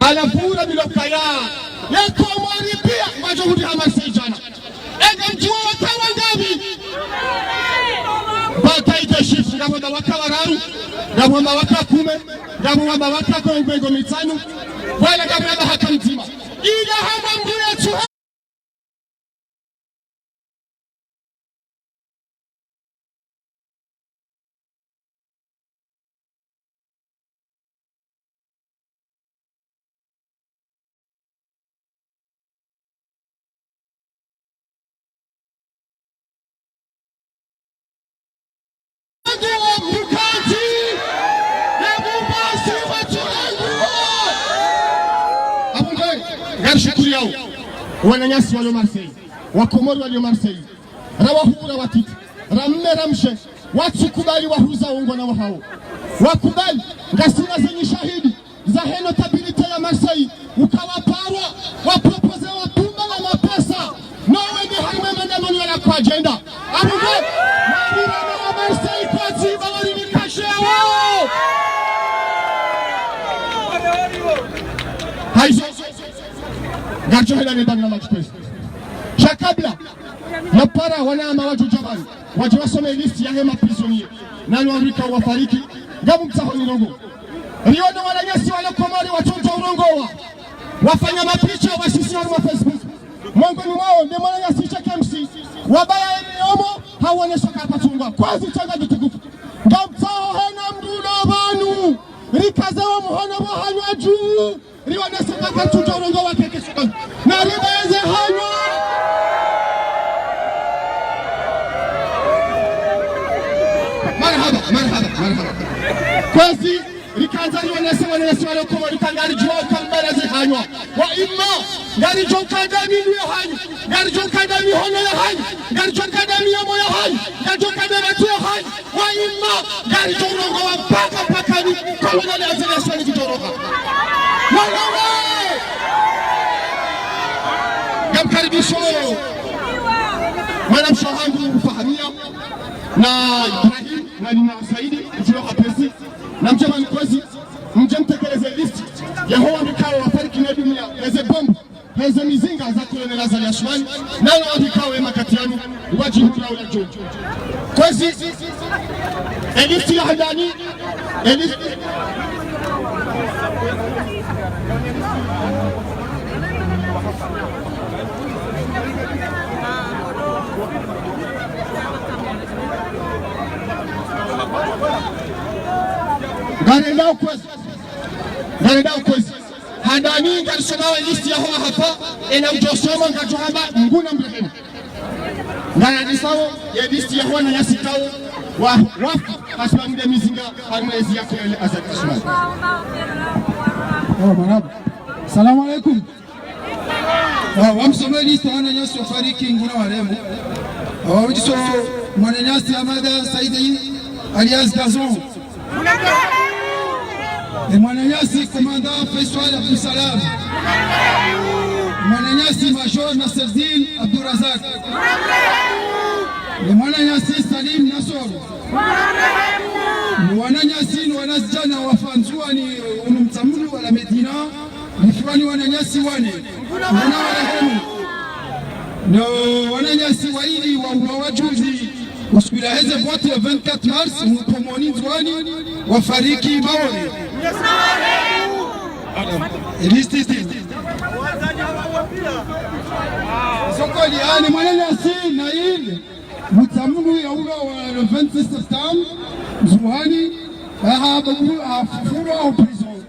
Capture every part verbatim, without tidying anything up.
Ala pvura bilokaya. Ye Komori piya, wadjo hudja ha Marseille djana. Eka mdjuwa waka wangapvi? Bataille des chiffres, ngapvo wamba waka wararu, ngapvo wamba waka kume, ngapvo wamba waka ko mengo mitsanu, wala ngapvo wamba haka mdzima. Ila hama mbuya tsuha. Apvo nge, ngarishukuriyawo wananyasi walo Marseille, Wakomori walo Marseille, ra wahuu ra watiti, ra mme ra mshe, watsukubali wahuza wongwana wahawo. Wakubali, ngasina zenyi shahidi, zahe notabilité ya Marseille, uka waparwa, waproposé wa pumba la mapesa, no wende harimwa ye maandamano yala kwa adjenda. Apvo nge, marira na wa Marseille kwatsi, ba wari ni kashe yawo. Hayizo, ngaridjo hela ne banga la express. Sha kabla, napara wanama wadjo dja pvanu, wadje wasome liste yahe ma prisonniers, na walo warika wafariki, ngapvo mtsaho nirongowe. Riwono wananyasi walo Komori watsodja urongowa, wafanya mapicha, wasisi harimwa Facebook. Mwongoni mwawo, nde mwananyasi Sheikh M C, wabaya ye mihono, hawonesha kapvatsi ungwa. Kwezi tsanga mtukufu. Ngamtsaho hena mndru ulo pvanu, rikaze wo muhono wahanyu dju, riwonese kapvatsi udjo urongowa keke shikoni. Na ribaye ze hanyu. Marahaba, marahaba, marahaba. Kwezi, rikandza riwonese wananyasi walo Komori uka ngaridjuwa uka mbala ze hanyu. Wa imma, ngaridjo kanda mindru yahanyu, ngaridjo kanda mihono yahanyu, ngaridjo kanda mihono yahanyu, ngaridjo kanda matso yahanyu. Wa imma, ngaridjo urongowa mpaka, mpaka ni Colonel Azali Assoumani kudjoroha. Walawe! Ngamkaribisho mwanamshe wahangu Fahamia, na Ibrahim, na Nina Saidi, mdjuwa hapvezi, na mdje pvanu kwezi, mdje mtekeleze liste yaho wandru ikao wafariki ne dunia, eze bombe, heze mizinga za Colonel Azali Assoumani, na wandru ikao ye makati yanu, wadjihundra ula djo. Kwezi, e liste ya handani, e liste. Ngarendao kwezi. Ngarendao kwezi. Handani ngarisomao e liste yaho hapva, ena udjo soma ngadjo hamba nguna mrehemu. Ngarendisao ye liste yaho wananyasi ikao wa, wafu, hasibabu nde mizinga, harimwa ezi ya Colonel Azali Assoumani. Oh, marahaba. Salamu alaikum. Wa, wamsome liste wananyasi wafariki nguna warehemu. Wa, udjiso mwananyasi Hamada Saidi alias Gazon. E mwananyasi Komanda Faisal Abdou Salam. Mwananyasi Major Nasreddine Abdourazak. E mwananyasi Salim Nassor. Ni wananyasi, ni wanazidjana wafa Ndzuwani, unu Mtsamdu wala Medina, ni fiwani wananyasi wane. Nguna warehemu. No wananyasi waili waulawa juzi, usiku ula heze boîte ya vingt-quatre mars, unu Komoni Ndzuwani, wafariki Maore. E liste isi. Sokoli, ani mwananyasi Nail Mtsamdu yaulawa le vingt-six septembre, Ndzuwani, aha, babu, afufulwa en prison.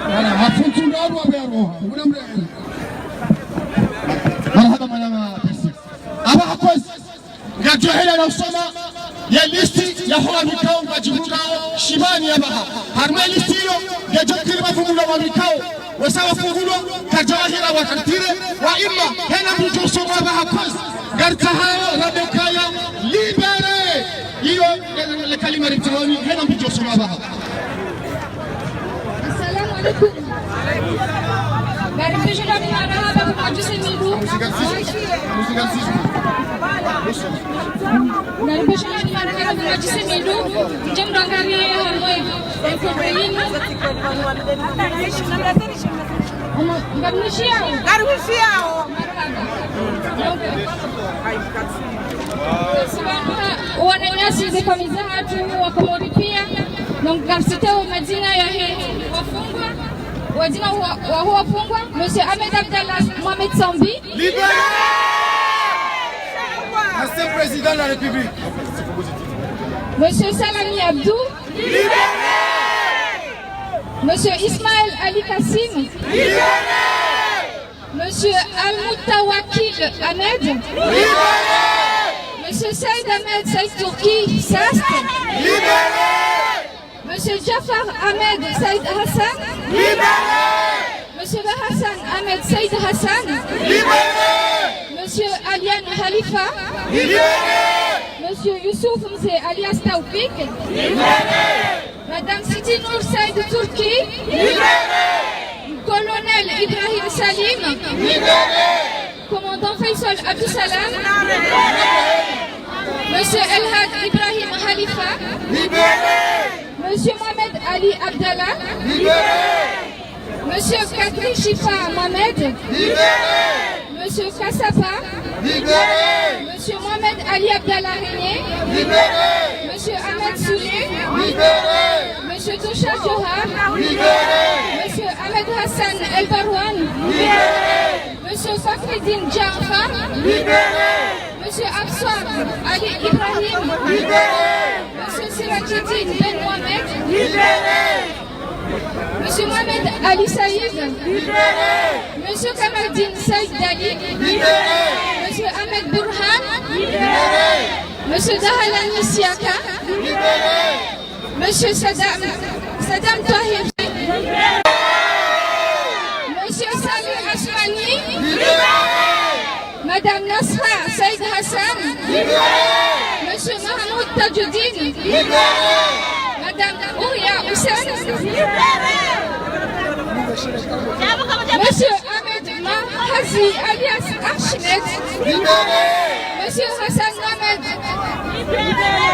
Voilà, hafuntu ndraru apvo yaroha. Nguna mrehemu. Marahaba, mwanama Percy. Apvaha kwezi, ngadjo hela na usoma ye liste yaho wandru ikao ngwadjihundrao shimani ya pvaha. Harimwa e liste iyo, ngedjo kiri mafumula wandru ikao wesa wafungulwa, kadja wahira wakartire, wa imma, hena mdru udjo soma apvaha kwezi. Ngaritsahao rabe kaya libéré. Iyo, le, le, le kalima rimtsaoni, hena mdru udjo soma apvaha. Assalamu alaikum. Ngaripvesheleani marahaba kwa Madjise Midu. Ngaripvesheleani marahaba kwa Madjise Midu. Ndje mdru angariyaye harumwa e, e, programme inu. Ngamnishiyao? Ngarihushiao. Wananyasi, ze familles zahatru, Wakomori pia. Donc, ngamsitao madzina yahe wafungwa. Wadzina wa, wa wafungwa: Monsieur Ahmed Abdallah Mohamed Sambi. Libéré ! Ancien président de la République. Monsieur Salami Abdou. Libéré ! Monsieur Ismaël Ali Kassim. Libéré ! Monsieur Al-Moutawakil Ahmed. Libéré ! Monsieur Saïd Ahmed Saïd Tourki Sast. Libéré ! Monsieur Jafar Ahmed Saïd Hassan. Libéré ! Monsieur Hassan Ahmed Saïd Hassan. Libéré ! Monsieur Aliane Khalifa. Libéré ! Monsieur Youssouf Mze alias Taoufik. Libéré ! Madame Siti Nour Saïd Tourki. Libéré ! Colonel Ibrahim Salim. Libéré ! Commandant Faisal Abdou Salam. Libéré ! Monsieur Elhad Ibrahim Khalifa. Libéré ! Monsieur Mohamed Ali Abdallah. Libéré ! Monsieur Kadri Chifa Mohamed. Libéré ! Monsieur Kassapa. Libéré ! Monsieur Mohamed Ali Abdallah René. Libéré ! Monsieur Ahmed Soulé. Libéré ! Monsieur Toucha Johar. Libéré ! Monsieur Ahmed Hassan El Barwan. Libéré ! Monsieur Fakhreddine Djaafar. Libéré ! Monsieur Absar Ali Ibrahim. Libéré ! Monsieur Sirajeddine Ben Mohamed. Libéré ! Monsieur Mohamed Ali Saïd. Libéré ! Monsieur Kamaldine Saïd Dali. Libéré ! Monsieur Ahmed Bourhan. Libéré ! Monsieur Dahalani Siaka. Libéré ! Monsieur Saddam, Saddam Tahir. Monsieur Salih Assoumani. Libéré ! Madame Nasra Saïd Hassan. Libéré ! Monsieur Mahmoud Tadjidine. Libéré ! Madame Ouria Hussein. Libéré ! Monsieur Ahmed Mahazi alias Archimède. Libéré ! Monsieur Hassan Mohamed. Libéré !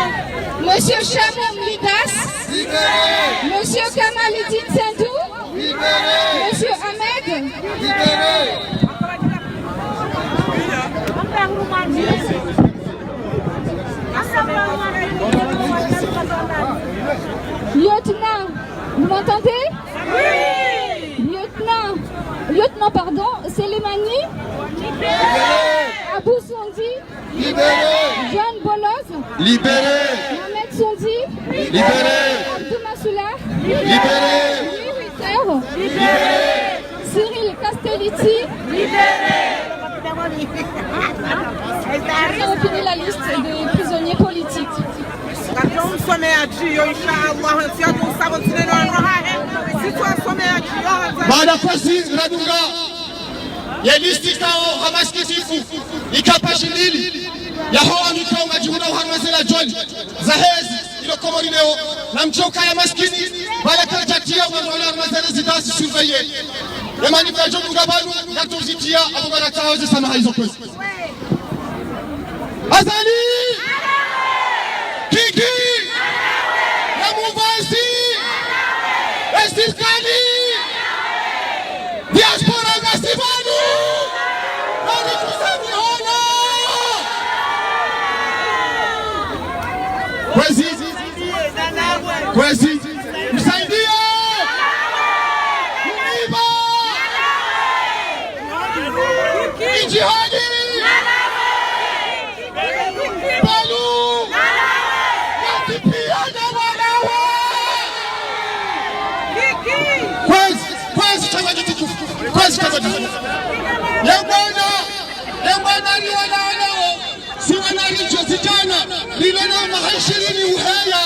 Monsieur Chamoum Lidas. Libéré ! Monsieur Kamaldine Sendou. Libéré ! Monsieur Ahmed. Libéré ! Lieutenant, vous m'entendez ? Oui. Lieutenant, lieutenant, pardon, Selemani. Libéré ! Abou Sondi. Libéré ! John Boloz. Libéré ! Mohamed Sondi. Libéré ! Abdou Massoula. Libéré ! Louis Ritter. Libéré ! Cyril Castelletti. Libéré ! Nous avons fini la liste des prisonniers politiques. Ngamdjo msomea djiyo, insha Allah, ntsiya djo usabo tsineno ano hahe, sitso asomea djiyo. Baada kwezi radunga ye liste ikao ha masikitifu, ika page mbili, yaho wanu ikao ngwadjihundra oharumwa ze ladjoli zahezi, ilo Komori leo, na mdjo ukaya masikini, bala kadjatiya wanu wala harumwa ze résidence surveillée. Ye manifesto ngapvanu, ngatuzitiya, apvo barakataha ze samaha izo kwezi. Azali ! Kiki ! La mouvance ! Esirikali ! Diaspora ngasi pvanu ! Nani kusemi hona ! Kwezi ! Kwezi ! Msaidiye ! Mwiba ! Idjihadi ! Balu ! Watipiya na wanawe ! Kwezi, kwezi, tafadhali tukufu. Kwezi, tafadhali. Lembwana, lembwana ni wanawe. Si wanalidjo zidjana, lilo na maha ishirini uheya,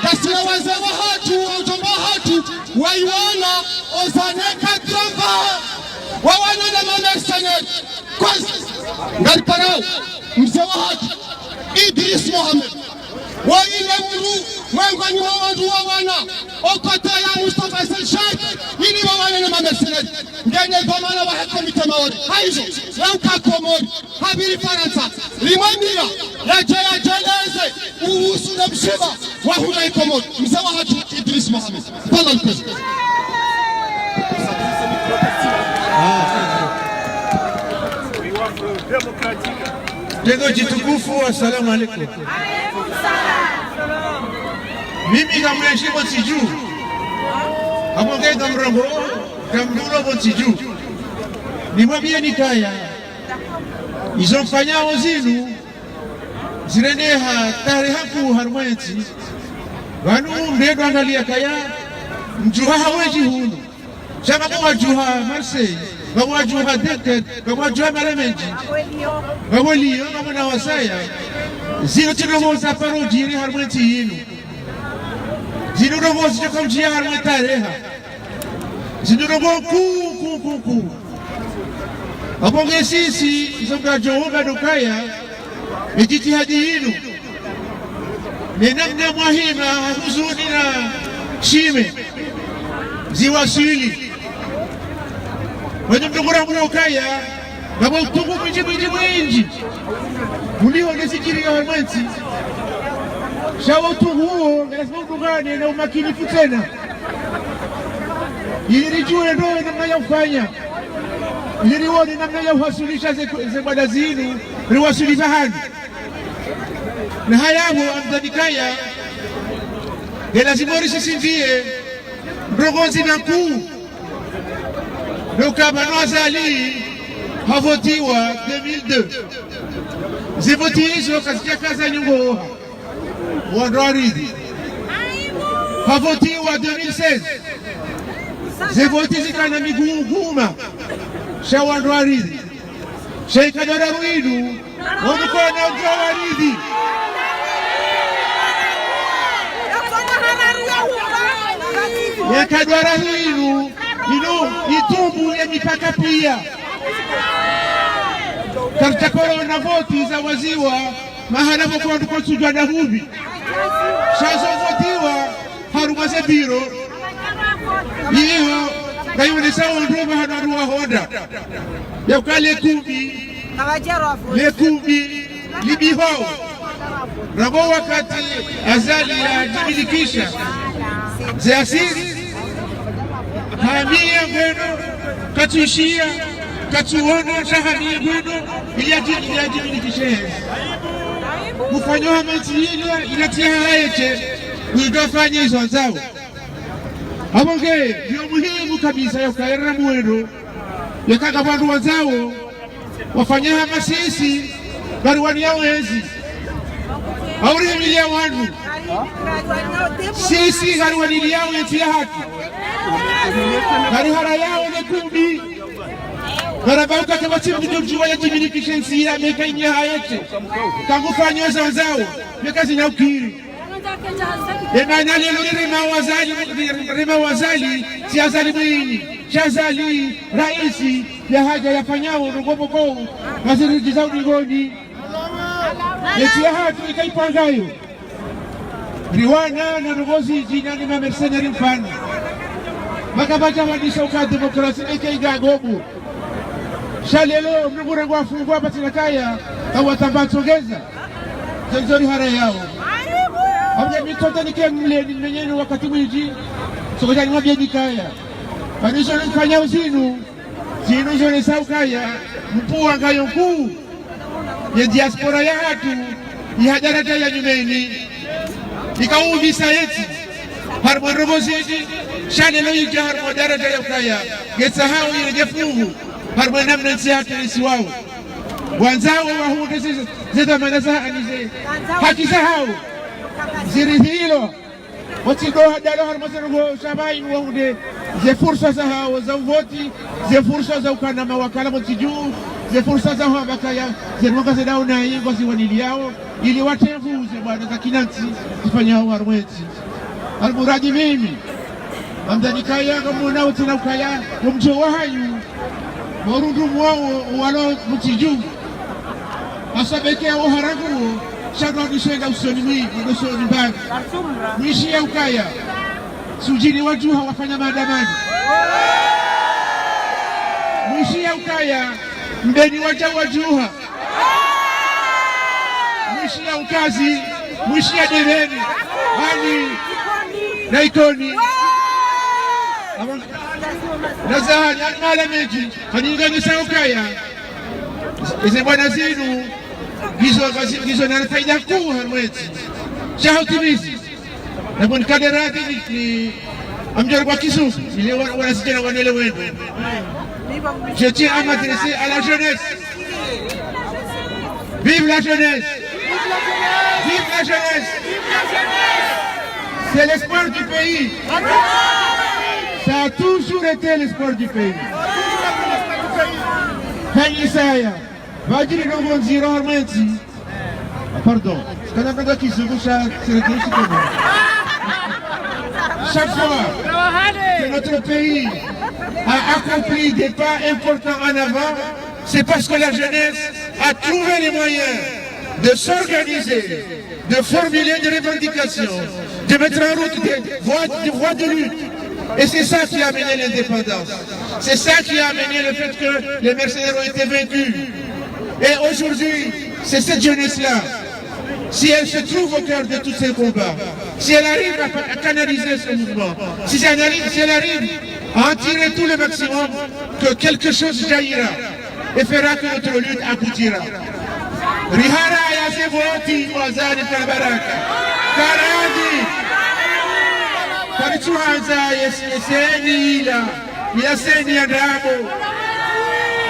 ngasi na wazee wahatru, wadjomba wahatru, wayiwana, aux années quatre-vingts, wawana na mamercenaires. Kwezi, ngariparao, mzee wahatru, Idriss Mohamed. Wayi ne mdru, mwengoni mwa wandru wawana, okotsi ya Mustafa Said Shaik, ili wawane na mamercenaires. Ngena dhwamana wahe comité Maore. Hayizo, wauka Komori. Hapviri Farantsa, limwambiya, yadje yadjeleze, uhusu na mshiba, wahula Ikomori, mzee wahatru, Idriss Mohamed. Pvala mkwezi. Tengo djitukufu, assalamu alaikum. Mimi ngamheshimu ntsi dju. Hapvo nge ngamrongoa, ngamdjulo pvo ntsi dju. Nimwambiyeni kaya, izo mfanyao zinu, zirendeha tarehi nkuu harumwa entsi. Pvanu mbe ndo angaliya kaya, mdjuha hawedji hunu. Sha ngapvo wadjuha Marseille, ngapvo wadjuha Dunkerque, ngapvo wadjuha mahala mendji, ngapvo Lyon, ngapvo na wasaya. Zinu tsi ndrongoo za paro djiri harumwa entsi yinu. Zinu ndrongoo zidjo kaudjiya harumwa etarehi. Zinu ndrongoo nkuu, nkuu, nkuu, nkuu. Hapvo nge sisi, izo ngadjo womba ndo kaya, edjitihadi yinu, ne namna mwahima, huzuni na shime, ziwaswili. Wanyumdungura mlo kaya, ngapvo utungu mwindji, mwindji, mwindji. Uliho ne zidjiriyo harumwa entsi. Sha wo utungu uwo, nge lazima udungane na umakinifu tsena. Ili ridjuwe ndo namna ya ufanya. Ili riwone namna ya uhaswilisha ze, ze mbada zinu, riwaswili pvahanu. Na haya pvo, ngamdhani kaya, nge lazima risisindiye, ndrongoo ndzima nkuu. Ndo uka pvanu Azali havotiwa deux mille deux. Ze voti izo kazidjaka za nyongo. Wandru waridhi. Havotiwa deux mille seize. Ze voti zikana miguu guma. Sha wandru waridhi. Sha ikao ndo raru inu, wandru kwana wandru waridhi. Ikao ndo raru inu, inu itumbu ye mipaka piya. Kartsi korona voti zawaziwa, mahala pvoko wandru kotsudjuwa na hupvi. Sha zo votiwa harumwa ze biro. Iyo, ngayonesao ndo pvahanu wandru wahonda. Yauka le kumbi, le kumbi libiho. Rangu wakati Azali yadjimilikisha ze assises, hamiya ngwendo, katsushiya, katsuona, sha hamiya ngwendo, ili yadji-, ili yadjimilikishe. Ufanyao hama ntsi ile, ila tsi yahahe yeshe, uidofanya izo wandzao. Hapvo nge, ndiyo muhimu kabisa ya ukaya ri na mwendo, yaka ngapvo wandru wandzao wafanye hama sisi, ngariwaniyao entsi. Hau rihimiliya wandru. Sisi ngariwaniyao entsi yahatru. Ngariharayao ne kumbi. Ngarambao uka kapvatsi mndru udjodjuwa yadjimilikishe entsi ya meka inyaha yeshe. Kangufanyo za wandzao, meka zina ukiri. Emana lelo rirema Azali, rirema Azali, tsi Azali Mwinyi, sha Azali, raisi, yahadja yafanyao ndrongoo pvoko, ngaziridjizao ndingoni. Entsi yahatru ikaipvangayo. Riwana na ndrongoo zidjina ni ma mercenaires mfano. Makapvadja wandisa uka demokrasi neke inga gobu. Sha lelo, mndru ngurengwa afungwa pvatsina kaya, hau atsamba atsongeza. Zo ndzo riharayao. Hapvo nge mi tsotsa nike mle ni menyeni wakati mwindji, soko djani mwambiyeni kaya. Pvanu izo mfanyao zinu, zinu zonesao ukaya, mpvuwa ngayo nkuu, ye diaspora yahatru, iha daradja ya nyumeni, ikao uvisa entsi, harumwa ndrongoo zindji, sha lelo idja harumwa daradja ya ukaya, ngetsahao iredjeyi fungu, harumwa namna entsi yahatru irisiwao. Wandzao wahundre ze, ze dhwamana za, ani ze haki zahao. Ziridhilo. Watsi ndo hadalo harumwa ze ndrongoo sha pvanu wahundre ze fursa zahao za uvoti, ze fursa za ukana mawakala pvo ntsi dju, ze fursa za hwamba kaya, ze ndrongoo ze daula nayi ngwaziwaniliyao, ili watenguze bwana za kinantsi, zifanyao harumwa entsi. Almuradi mimi, ngamdhani kaya, ngamwonao tsena ukaya, wo mdjo wahanyu, wo urundru mwawo, walo pvo ntsi dju. Asabeke wo harangu wo, sha ndo nisenda usoni mwi, usoni mbani. Mwishiya ukaya, Sudjini wadjuha wafanya maandamano. Mwishiya ukaya, Mbeni wadja wadjuha. Mwishiya Ukazi, mwishiya Dereni, ani na Ikoni. Ama, na zahani, ani mahala mendji, haninganisa ukaya. Eze bwana zinu, ngizo, ngizo na faida nkuu harumwa entsi. Sha hutimizi. Na bon, kadera dini ni amjor kwa kisu, ile wa-, wanazijana wanele wendo. Je tiens à m'adresser à la jeunesse. Vive la jeunesse! Vive la jeunesse! C'est l'espoir du pays. Ça a toujours été l'espoir du pays. Hani saya, pvadjiri ndrongoo ndziro harumwa entsi. Ah, pardon. Kana kada kizungu sha, sha, sha, sha. Chaque fois que notre pays a accompli des pas importants en avant, c'est parce que la jeunesse a trouvé les moyens de s'organiser, de formuler des revendications, de mettre en route des voies, des voies de lutte. Et c'est ça qui a amené l'indépendance. C'est ça qui a amené le fait que les mercenaires ont été vaincus. Et aujourd'hui, c'est cette jeunesse-là, si elle se trouve au cœur de tous ces combats, si elle arrive à, à canaliser ce mouvement, si elle arrive, si elle arrive à en tirer tout le maximum, que quelque chose jaillira et fera que notre lutte aboutira. Rihara ya ze voti kwa Azali Tabaraka. Karadi. Karitsuhandza ye, ye CENI ila, ila CENI ya ndrabo.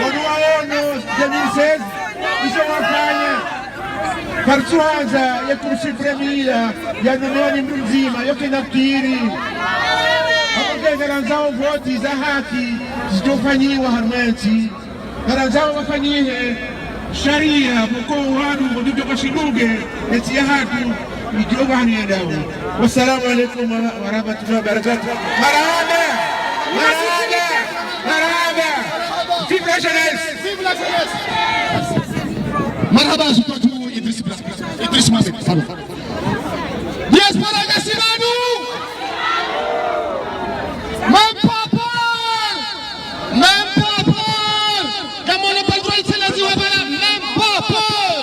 Ono waono deux mille seize, izo wafanya. Karitsuhandza ye Cour suprême ila, ya nomeni mdzima, yo kena kiri. Abo ke ngarandzao voti za haki, zidjofanyiwa harumwa entsi. Ngarandzao wafanyihe sharia, pvoko wanu, mdru djo kashindunge, entsi yahatru, idjo pvanu yendao. Wassalamu alaikum wa, wa rahmatullahi wa barakatuh. Marahaba! Marahaba! Marahaba! Vive la jeunesse! Vive la jeunesse! Marahaba, Idriss Bla-, Idriss Mohamed, pardon. Diaspora, merci à nous. Même pas peur. Même pas peur. Ngamwono pvandru iteleziwa bala, même pas peur.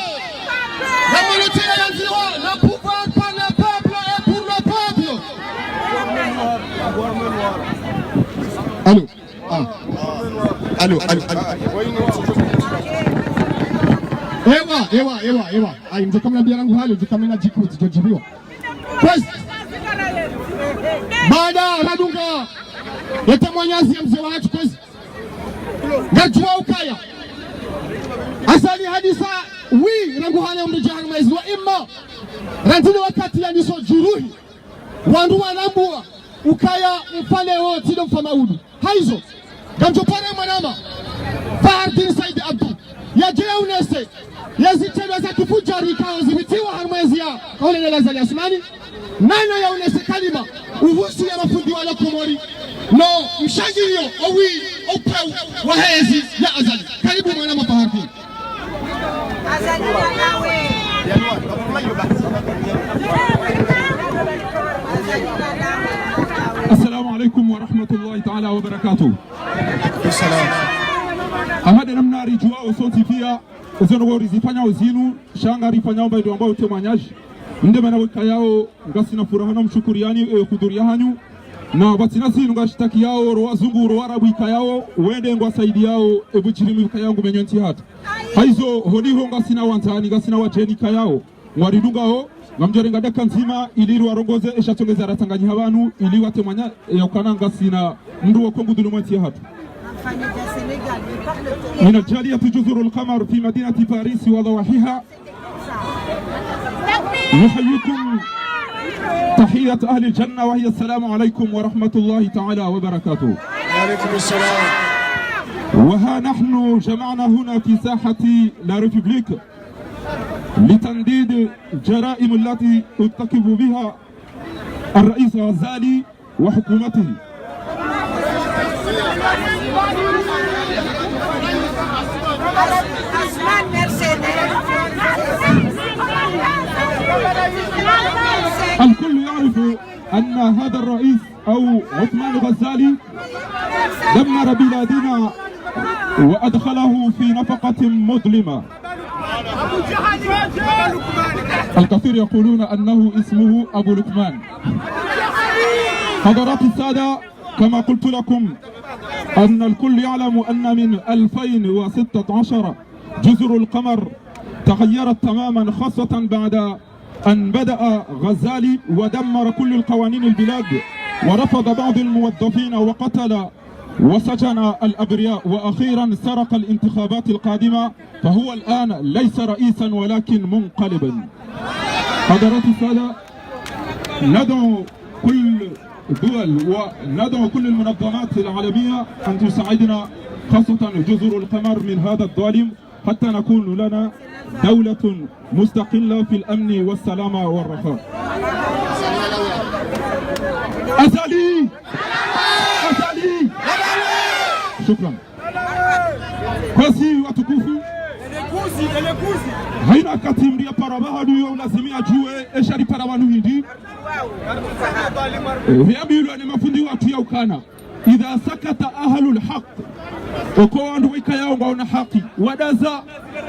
Ngamwono iteleziwa, le pouvoir par le peuple et pour le peuple. Allô. Ah. Allô, allô, allô. Ewa, ewa, ewa, ewa. Ayi, mdjo kamna biarangu hale, mdjo kamna djiku, mdjo djibiwa. Kwezi. Baada radunga ye témoignage ya mze wahatru, kwezi. Ngadjuwa ukaya Azali hadisa, oui, rangu hale umdjahani maizi wa imma. Randile wakati ya niso djuruhi. Wandru wanambuwa ukaya mfa leo tsi ndo mfa maudu. Haizo, ngamdjo pare mwanama Fahardine Said Abdou, yadje yaonese ye zitrendwa za kifudjari ikao zipviriwa harumwa ezi ya kaulele Azali Assoumani, naye yaonese kalima uhusu ye mafundi wa la Komori, no mshangiriyo owi, opveu wa hezi ya Azali. Karibu mwanama Fahardine. Assalamu alaikum wa rahmatullahi ta'ala wa barakatuh. Aha, de namna ridjuwao sontsi pia, ezo ndrongoo rizifanyao zinu, sha ngarifanyao mba ido ambao témoignage. Nde mana wekayao, ngasina furaha na mshukuriyani, e, hudhuriya hanyu. Na pvatsina zinu ngashitakiao, ro wazungu, ro warabu ikayao, wende ngwasaidiyao, e, budjirimu ikayao ngumenyo ntsi hatru. Haizo, holiho ngasina wandzani, ngasina wadjeni ikayao, ngwaridungao, ngamdjorenga daka ndzima, ili riwarongoze, esha tsongeza ratsanganyiha pvanu, ili watemwanya, e, yaukana ngasina mndru wa kongudulu mwa ntsi hatru. من الجالية جزر القمر في مدينة باريس وضواحيها، نحييكم تحية أهل الجنة، وهي السلام عليكم ورحمة الله تعالى وبركاته. وعليكم السلام. وها نحن جمعنا هنا في ساحة la République لتنديد الجرائم التي يرتكب بها الرئيس غزالي وحكومته. الكل يعرف أن هذا الرئيس أو عثمان غزالي دمر بلادنا وأدخله في نفقة مظلمة. الكثير يقولون أنه اسمه أبو لقمان. حضرات السادة، كما قلت لكم أن الكل يعلم أن من ألفين وستة عشر جزر القمر تغيرت تماما، خاصة بعد أن بدأ غزالي ودمر كل القوانين البلاد، ورفض بعض الموظفين وقتل وسجن الأبرياء، وأخيرا سرق الانتخابات القادمة، فهو الآن ليس رئيسا ولكن منقلبا. حضرات السادة، ندعو كل الدول وندعو كل المنظمات العالمية أن تساعدنا، خاصة جزر القمر، من هذا الظالم، حتى نكون لنا دولة مستقلة في الأمن والسلامة والرخاء. Azali! Azali! Shukran. Kwezi watukufu, haina wakati mndru yapara pvahanu yo ulazimu yadjuwe esha ripara pvanu hindri. Eh, riambilwa ni mafundi watru ya ukana: إذا سكت أهل الحق, eka wandru weka yao ngwaona haki wadaza,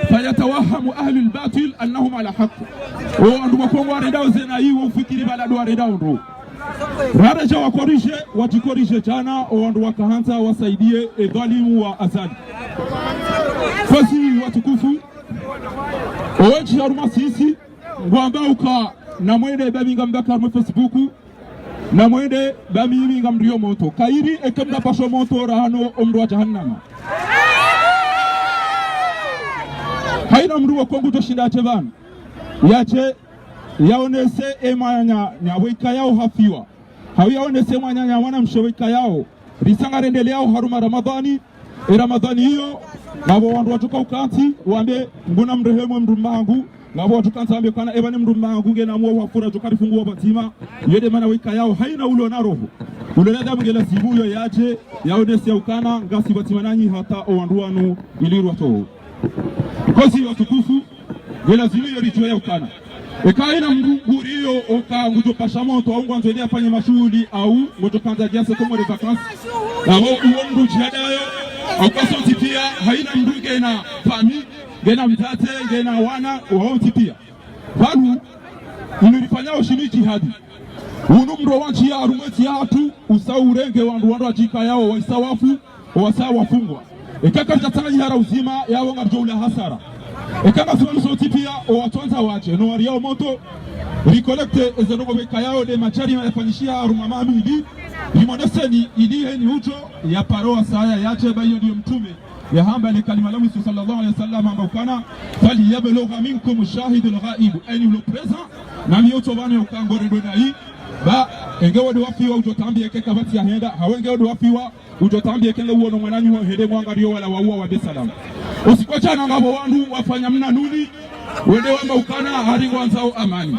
فيتوهم أهل الباطل أنهم على حق. O wandru wa Kongo warendao zena iwo ufikiri pvala ndo warendao ndro. Raredja wakorije, wadjikorije djana, o wandru waka hantsa wasaidie e dhwalimu wa Azali. Kwezi watukufu, o wendji harumwa sisi ngwamba uka namwende ba mi ngam baka harumwa Facebook, namwende ba mimi ngamriyo moto. Kayiri eka mndru apasho moto rahana o mndru wa jahannama. Haina mndru wa Kongo udjoshinda yadje pvanu, yadje yaonese e mwananya weka yao hafiwa, hau yaonese mwananya mwanamshe weka yao. Risa ngarendeleao harumwa Ramadhani. E Ramadhani iyo, ngapvo wandru wadjoka ukantsi wambe: Mngu namrehemu e mndru mmangu. Ngapvo wadjokantsi wambe ukana: Eba ni mndru mmangu, ngena mwovu hafura, djoka rifungua pvadzima. Iyo nde mana weka yao haina ulo na roho, ulo na damu, nge lazimu yo yadje yaonese ya ukana ngasi pvadzima nanyi hata o wandru wanu ili rwatowe. Kwezi watukufu, nge lazimu yo ridjuwe ya ukana eka haina mndru nguriyo oka ngudjopasha moto, au ngwandzo yende yafanye mashuhuli, au ngudjokandza djase Komori vacances, ngapvo uwo mndru djihadayo, au ka sontsi pia, haina mndru ngena fami, ngena mdzadze, ngena wana, waontsi pia. Pvanu, inu rifanyao shinu jihadi. Unu mndro wa ntsi ya harumwa entsi yahatru, usa urenge wandru, wandru wadjika yao, waisa wafu, owasa wafungwa. Eka karidja tsanganyihana uzima, yao ngaridjo ula hasara. Eka ngasi pvanu sontsi pia, owatsondza wadje, no wariao moto, ricollecte eze ndrongoo weka yao nde madjarima yafanyishiha harumwa maha mili, rimoneseni ili heni udjo yaparo wasaya yadje, ba iyo ndiyo mtrume yahamba le kalima la mwiso صلى الله عليه وسلم hamba ukana: فليبلغ منكم الشاهد الغائب. Eni ulo présent, na mi otso pvanu uka ngorendwe nayi, ba, enge wo nde wafiwa udjo tambie eka kapvatsi yahenda, hau enge wo nde wafiwa udjo tambie eka nge uono mwananyaho hende mwangariyo wala wauwa wambe salama. Usiku wa djana ngapvo wandru wafanya mnanuni, wende wamba ukana hari ngwandzao amani.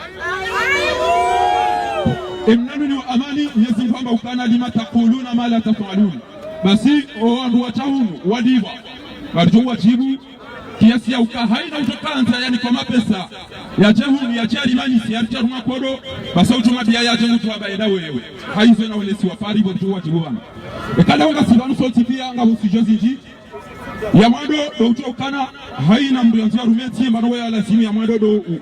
E mnanuni wa amani, Mwenyezi Mungu hamba ukana: لم تقولون ما لا تفعلون. Basi, o wandru wa tsahunu, walipvwa. Ngaridjo wadjibu, kiasi ya uka haina udjokandza yanikwa mapesa yadje hunu, yadje yarimanyise, yaritsaru makodo, basi udjo mambia yadje ngudjo wamba enda wewe. Haizo na wele si wafari, bo ridjo wadjibu pvanu. Eka leo ngasi pvanu sontsi pia, ngapvo sujets zindji. Ya mwando ndo udjo ukana haina mndru yandzo yarume ntsi, mana we ya lazimu ya mwando ndo u-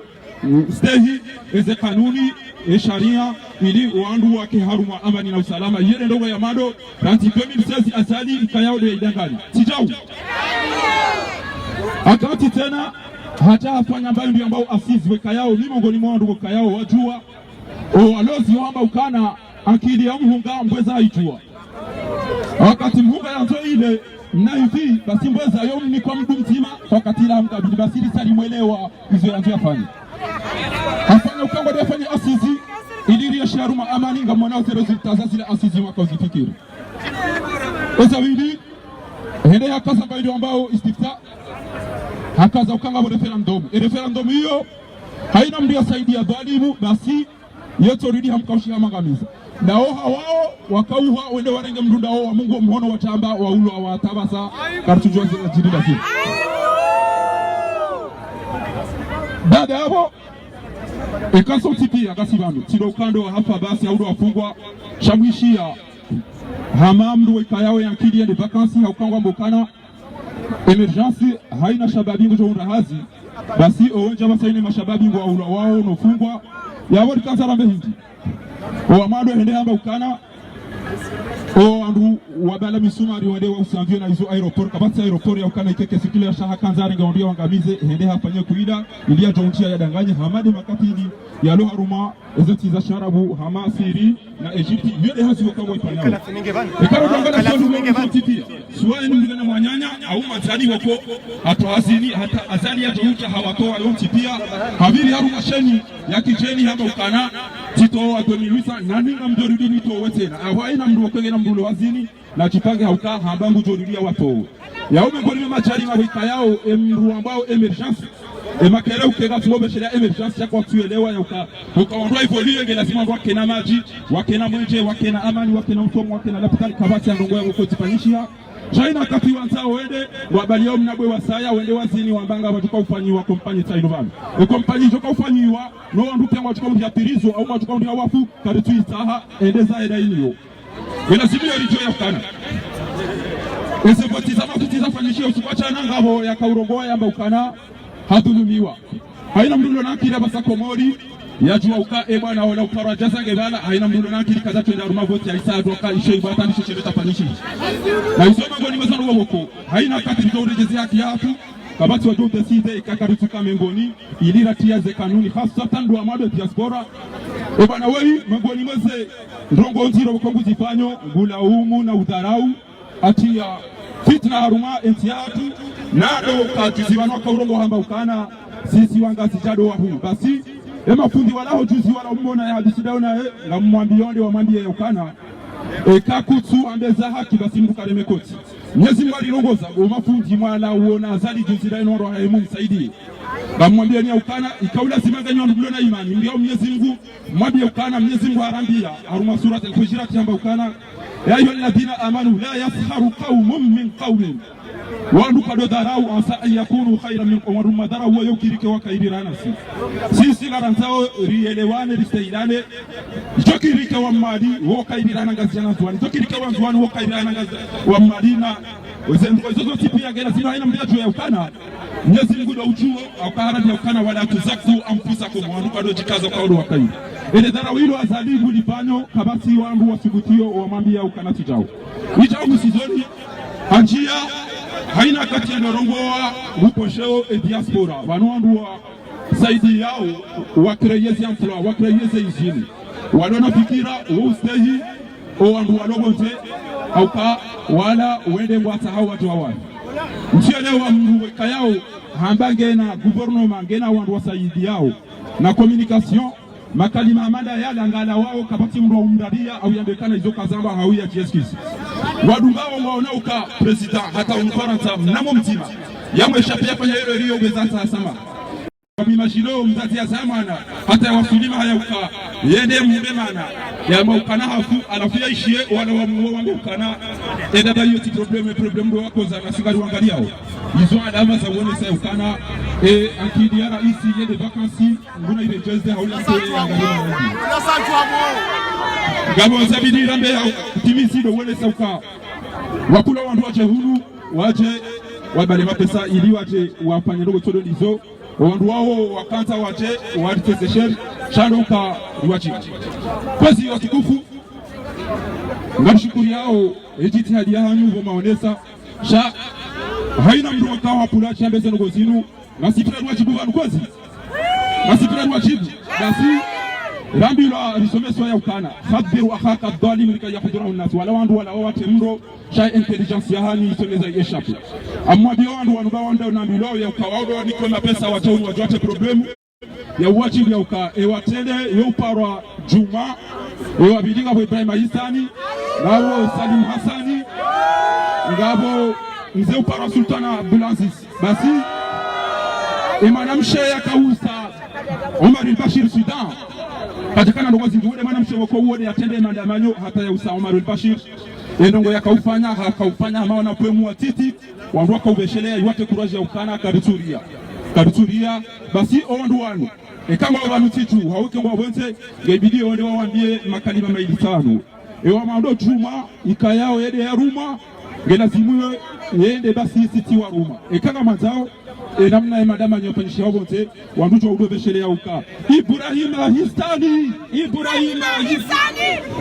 stehi eze kanuni, e sharia, ili wandru wake harumwa amani na usalama. Iyo nde ndrongoo ya mwando, ranti deux mille seize Azali ikayao nde yaidanganya. Tsi djau. Akati tsena, hata hafanya mbayo ndiyo ambao assises wekayao, ni mongoni mwa wandru wekayao wadjuwa, o walozi wamba ukana, ankili ya mhunga mbweza haidjuwa. Wakati mhunga yandzo ile, mna hivi, basi mbweza yo mnikwa mndru mdzima, wakati ila mkabili, basi lisa limwelewa, izo yandzo yafanye. Hafanya uka ngwende yafanye assises, ili rienshi harumwa amani, ngamwonao ze résultats za zile assises mwaka uzifikiri. Eza pvili, hende hakaza mbayo ndiyo ambao istifta, hakaza uka ngapvo référendum. E référendum iyo, haina mndru yasaidia dhwalimu, basi, yetso ridi hamkaushi hamangamiza. Ndawo hawao, wakauha, wende warenge mndru ndawo, wa Mungu wa mhono watamba, wa ulo, wa tabasa, karitsudjuwa zina djiri la zina. Baada yapvo, eka sontsi pia, ngasi pvanu, tsi ndo ukando wa hafa basi, hau ndo wafungwa, sha mwishiya, hama mndru wekayao yankili yende vacances, hau ka ngwambo ukana, émergence, haina shababi ngudjo hundra hazi, basi owendji apvasa ine mashababi ngwaulwa wao no fungwa, yapvo rikandza rambe hindri. Owa mwando hende hamba ukana, O wandru wabala misumari wende wa usanzio na izo aéroport, kapvatsi aéroport ya ukana ikeke sikile ya shaha kanza arenge wandru ya wangamize, hende hafanye kuila, ili ya djo ntsi ya yadanganye, hama nde makati ili yalo harumwa eze ntsi za Sharabu, hama Syrie na Égypte, yo nde hazi waka waifanyao. Ekaro djangala sio ndugu wa mtiti, suwa eni mdru na mwananya, au mazali wako, hata hazini, hata azali ya djo ntsi hawatowa yo ntsi pia, hapviri harumwa sheni, ya kidjeni hamba ukana, tsitowa deux mille huit cents, nani ngamdjo rudi nitowe tsena. Awa ina mdru wakenge na mdru lo hazini, na tsipange hauka, hamba ngudjo rudi ya watowe. Yao mengoni mwa majali mawika yao, e mdru wambao émergence, e makere ukega tulo beshelea émergence, ya kwa tuelewa ya uka. Uka wandru wa évoluer nge lazima wandru wakena madji, wakena mwenje, wakena amani, wakena usomo, wakena lapitali, kapvatsi ya ndrongo ya mkoti panyishiha. Sha ina wakati wandzao wende, wabali yao mnabwe wasaya, wende wazini, wamba ngapvadjoka ufanyiwa kompanyi tsa inu pvanu. E kompanyi idjoka ufanyiwa, no wandru pia ngwadjoka mdru ya pirizo, au ngwadjoka mdru ya wafu, karitsu itsaha, ende za eda iniyo. Wena zimu yo ridjo ya ukana. Eze voti za mafuti zafanyishiha usiku wa shana ngapvo yaka urongoa yamba ukana, hadhulumiwa. Haina mdru lo na akili apvasa Komori, ya djuwa uka e bwana ola uparwa djaza nge pvala, haina mdru lo na akili kaza twenda harumwa voti ya isa adwa ka ishe ibata ndisho shele tafanyishiha. Na izo mengoni mwa zanu wawoko, haina wakati ridjo urejezi haki yatru, kapvatsi wadjo udécider ika karitsuka mengoni, ili ratriya ze kanuni, haswatan ndo wa mado diaspora. E bwana weyi, mengoni mwa ze ndrongo ndziro woko nguzifanyo, ngulaumu na udharau, atriya fitna harumwa entsi yatru, nado kadjuzi pvanu waka urongoa hamba ukana, sisi wangazidja ndo wahu. Basi, e mafundi walaho djuzi wala umona ya hadisi ndawo naye, ngamwambiyo nde wamwambiye ya ukana, eka kutsu ambeza haki basi mdru kareme koti. Mnyezi Mungu alirongoza, o mafundi mwala uona Azali djuzi ndaye noro haye Mungu msaidie. Ngamwambiyo ni ya ukana, ika ulazimu nganyi wandru mlo na imani, mbiya Mnyezi Mungu, mwambiye ukana, Mnyezi Mungu harambia, harumwa Surat al-Hujurat yamba ukana, يا أيها الذين آمنوا لا يسخر قوم من قوم. Wandru kado dharau, عسى أن يكونوا خيرا منهم. Wandru madharau wayo kirike wakairi ranasi. Sisi ngarandzao rielewane, ristahilane. Idjo kirike wa Mwali, wo kairi rana Ngazidja na Ndzuwani. Idjo kirike wa Ndzuwani, wo kairi rana Ngazi-, wa Mwali na. Weze ndrongo izo zontsi pia nge lazima haina mdru ya djuwe ya ukana. Mnyezi Mungu ndo udjuo, hauka harambia ukana ولا تزكوا أنفسكم, wandru kado djikaza kwa ulu wakairi. Ele dharau ilo Azali ngulifanyo, kapvatsi wandru wasubutiyo, wamwambiya ukana tsi djao. Idjao msizoni, hanjiya, haina wakati ya norongoa, nguposheo e diaspora. Pvanu wandru wa saidi yao, wa créer ze emploi, wa créer ze izini. Walo na fikira, wo ustehi, o wandru walo pvondze, hauka wala wende ngwatsaha wadjo wawani. Ntsielewa mdru weka yao, hamba ngena gouvernement, ngena wandru wa saidi yao. Na communication, makalima hama nda yala ngala wao, kapvatsi mdru wa umdaria, au yambe kana izo kazamba hau ya G S Q. Wadunga wao waona uka président, hata Mfarantsa, mnamo mdzima. Yamwe shapi yafanya yelo iliyo beza sa sama. Wabi mashilo, mzazi ya zamana, hata ya wasulima haya uka, yende mbe mana, yamba ukana hafu, halafu ya ishiye, wala wa mwe wambe ukana, eda ba yo tsi problème, problème ndo wakoza, na singari wangaliao. Izo alama za wonesa ukana, e, akili ya raisi, yende vacances, nguna ile jeze, haula se, ya ngaliao. Ngapvo zabidi rambe ya, timisi ndo wonesa uka. Wakula wandru wadje hunu, wadje, wabale mapesa, ili wadje, wafanye ndrongo tsodo ndizo, wandru wao wakandza wadje, waditeze sheri, sha ndo uka iwachi. Kwezi watukufu, ngamshukuriyao, e jitihadi yahanyu pvo maonesa, sha, haina mdru waka wapvula, sha mbeze ndrongo zinu, ngasi pvira wadjibu pvanu kwezi. Ngasi pvira wadjibu. Basi, rambilwa risomeswa ya ukana. خبر أخاك الظالم لكي يحذره الناس. Wala wandru wala wawate mdro, sha intelligence yahanyu isoneza yeshapu. Amwambiyo wandru wanu ba wandru nambilwa ya uka wao ndo wanikwe mapesa wadje hunu wadjuwate problème. Ya uwajibu ya uka, e watrende, yo uparwa Djuma, e wabili ngapvo Ibrahima Hisani, ngapvo Salim Hasani, ngapvo mze uparwa Sultana Abdulaziz. Basi, e mwanamshe yaka usa Omar el-Bashir Soudan. Kadjakana ndrongo zindji, wule mwanamshe woko wole yatrende mandamanyo hata ya usa Omar el-Bashir. E ndrongo yaka ufanya, haka ufanya hama wana pvwe mwa titi, wandru waka uveshelea, iwate courage ya ukana, karitsuria. Karitsuria, basi o wandru wanu. Eka ngwao pvanu titru, hau eka ngwao pvondze, nge ibidi wonde wawambiye makalima mayili tsanu. Ewa mando Djuma, ikayao yende ya ruma, nge lazimu yo yende basi siti wa ruma. Eka ngamwandzao, e namna e mandamanyo yafanyishiha pvondze, wandru djo udo veshelea uka. Ibrahima Hisani! Ibrahima Hisani!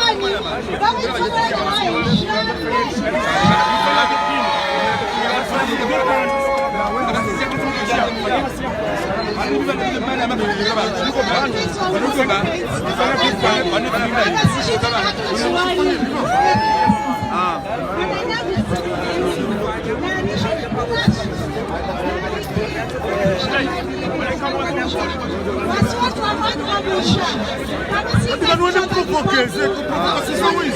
Antoine, ba Antoine, jamais. Ok, c'est que provocation, c'est oui.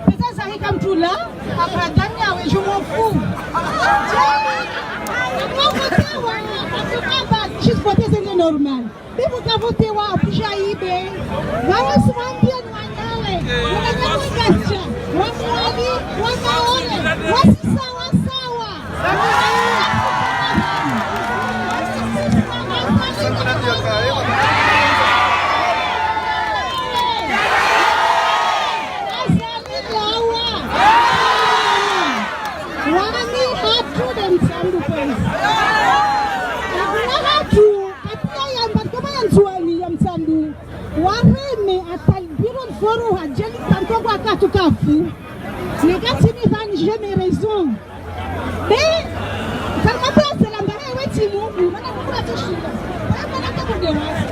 Pesa zahika mtula, apvadanya we jumo fu. Votewa, apvukaba, juste voter, c'est normal. Bibu ka votewa, apvuja ibe. Wawe simwambia ni wanyawe. Wanyawe kasha. Wamwali, wakaole. Wasi sawa sawa. Wami hatru de Mtsandu kwezi. Hakuna hatru, kapvwa yamba kama ya Ndzuwani ya Mtsandu. Wareme hata biro foro hadjeli kanto kwa katu kafu. Neka tini vani, j'ai mes raisons. Mais, ça m'a fait assez la marée, ouais, Timon, mais maintenant, pourquoi tu chies là ? Ouais, maintenant, t'as pour des races.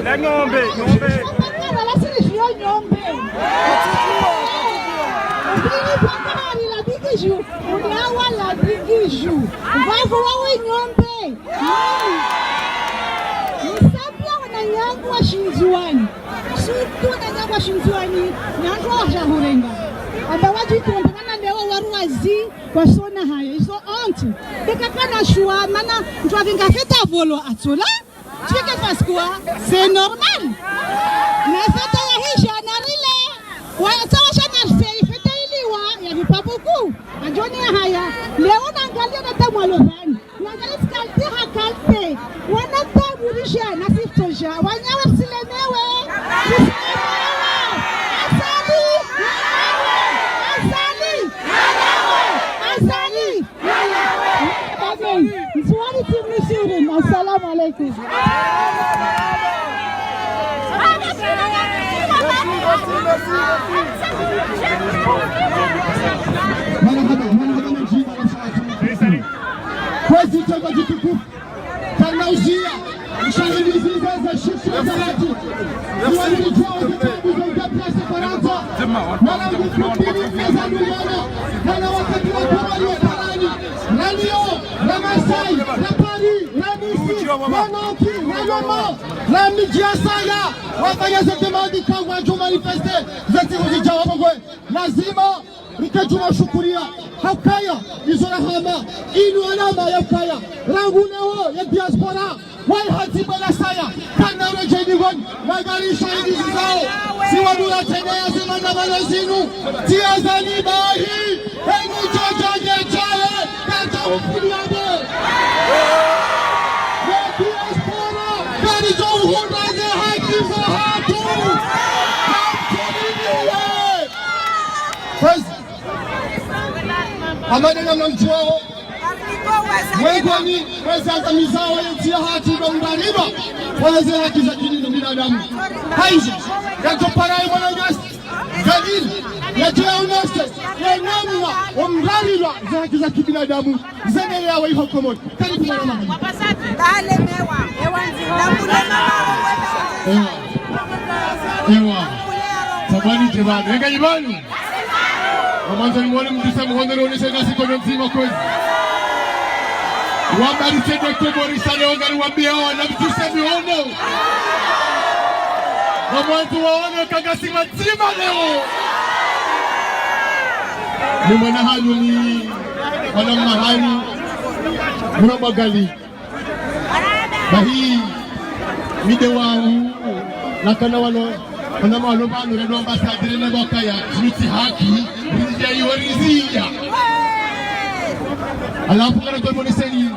La ngombe, ngombe. Vavo wawe ngombe. Msambia wananyangu wa Shindzuwani. Surtout wananyangu wa Shindzuwani, nyangu wa jahurenga. Amba wadji trompana leo waruwazi, wasona haya. Ils ont honte. Beka kana shuwa, mana, mtru avinga fête à volo atsola. Tu fais que parce quoi ? C'est normal. Na fête ya hija, na rile. Wa, tsawa sha na rise, fête iliwa, ya vipa beaucoup. Adjoni ya haya. Leo nangalia na tamu alovani. Nangalia qualité ha qualité. Wana tabu risha, na siftoja. Wanyawe silemewe. Silemewe. Azali. Azali. Azali. Amen. Ndzuwani timnisirin. Assalamu alaikum. Marahaba, marahaba na djina la Shatu. Kwezi tengwa djitukufu. Kana uzia. Shahidi ziza za shifra za watu. Ziwa nilijua vitabu za udaprasa Farantsa. Mwanangu kutini meza duniani. Kana wakati wa kuwa ni waparani. Radio, la Marseille, la Paris, la Nice, la Nantes, la Lyon, la midji ya saya. Wafanya ze demande kangu wadjo manifester. Ze ntsihu zidjao pvongwe. Lazima rike djuma shukuria. Haukaya, izo rahama, inu alama ya ukaya. Rangu nawo ya diaspora. Wayi hatibu la saya, kana urejeni woni, magari shahidi zizao. Siwadura tena ya zimana balo zinu. Tia zani bahi, enu joja ngejaye, kata ufuliane. Ya diaspora, kari jo uhundraze haki za hatru. Hamtulilie. Kwezi. Amade na mnamdjuwao. Mwengoni, mwezi azamizao yentsi ya hatru ndo mdariba. Wale ze haki za kibinadamu. Hayizo, yatopara ye mwananyasi. Gadil, yatoya unase, ye namna, omdariba, ze haki za kibinadamu. Zendeleya wa iho Komori. Karibu mwana mama. Ewa. Ewa. Tabani jebani. Ega jebani. Wamandzo nimwone mdjuse muhono, nionese ngasi kono ndzima kwezi. Wabari tende kwe Boris ale ongari wambia wana mdjuse mihono. Wamandzo waone ka ngasi madzima leo. Ni mwana hanyu ni mwana mma hanyu. Muna bagali. Bahi, mi de wangu, nakana walo, wana walo pvanu, rendo ambassadeur ne bakaya, zinu tsi haki, riziya yo riziya. Halafu kana twa moneseni,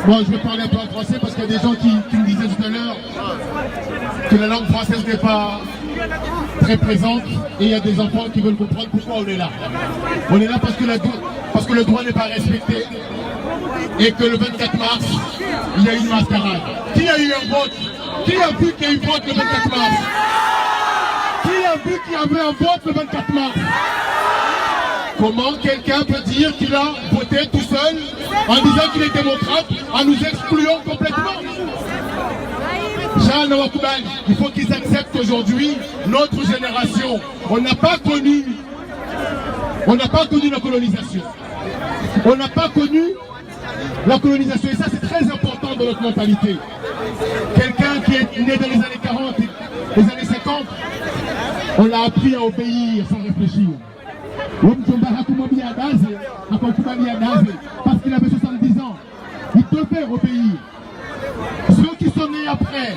Bon, je vais parler un peu en français parce qu'il y a des gens qui, qui me disaient tout à l'heure que la langue française n'est pas très présente et il y a des enfants qui veulent comprendre pourquoi on est là. On est là parce que, la, parce que le droit n'est pas respecté et que le vingt-quatre mars, il y a une mascarade. Qui a eu un vote ? Qui a vu qu'il y a eu vote le vingt-quatre mars ? Qui a vu qu'il y avait un vote le vingt-quatre mars ? Comment quelqu'un peut dire qu'il a voté tout seul en disant qu'il est démocrate en nous excluant complètement ? Jean Wakubali, il faut qu'ils acceptent qu'aujourd'hui, notre génération, on n'a pas connu, on n'a pas connu la colonisation. On n'a pas connu la colonisation. Et ça, c'est très important dans notre mentalité. Quelqu'un qui est né dans les années quarante, les années cinquante, on l'a appris à obéir sans réfléchir. L'homme Jomba Hakumwambia Daze, Hakumwambia Daze, parce qu'il avait soixante-dix ans. Il devait obéir. Ceux qui sont nés après,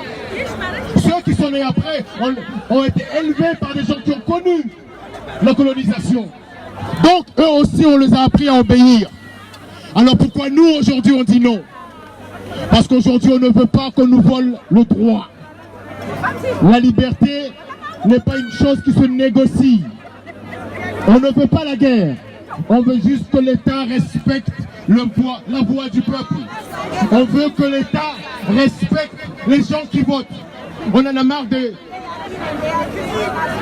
ceux qui sont nés après ont, ont été élevés par des gens qui ont connu la colonisation. Donc, eux aussi, on les a appris à obéir. Alors pourquoi nous, aujourd'hui, on dit non ? Parce qu'aujourd'hui, on ne veut pas qu'on nous vole le droit. La liberté n'est pas une chose qui se négocie. On ne veut pas la guerre. On veut juste que l'État respecte le voix, la voix du peuple. On veut que l'État respecte les gens qui votent. On en a marre de,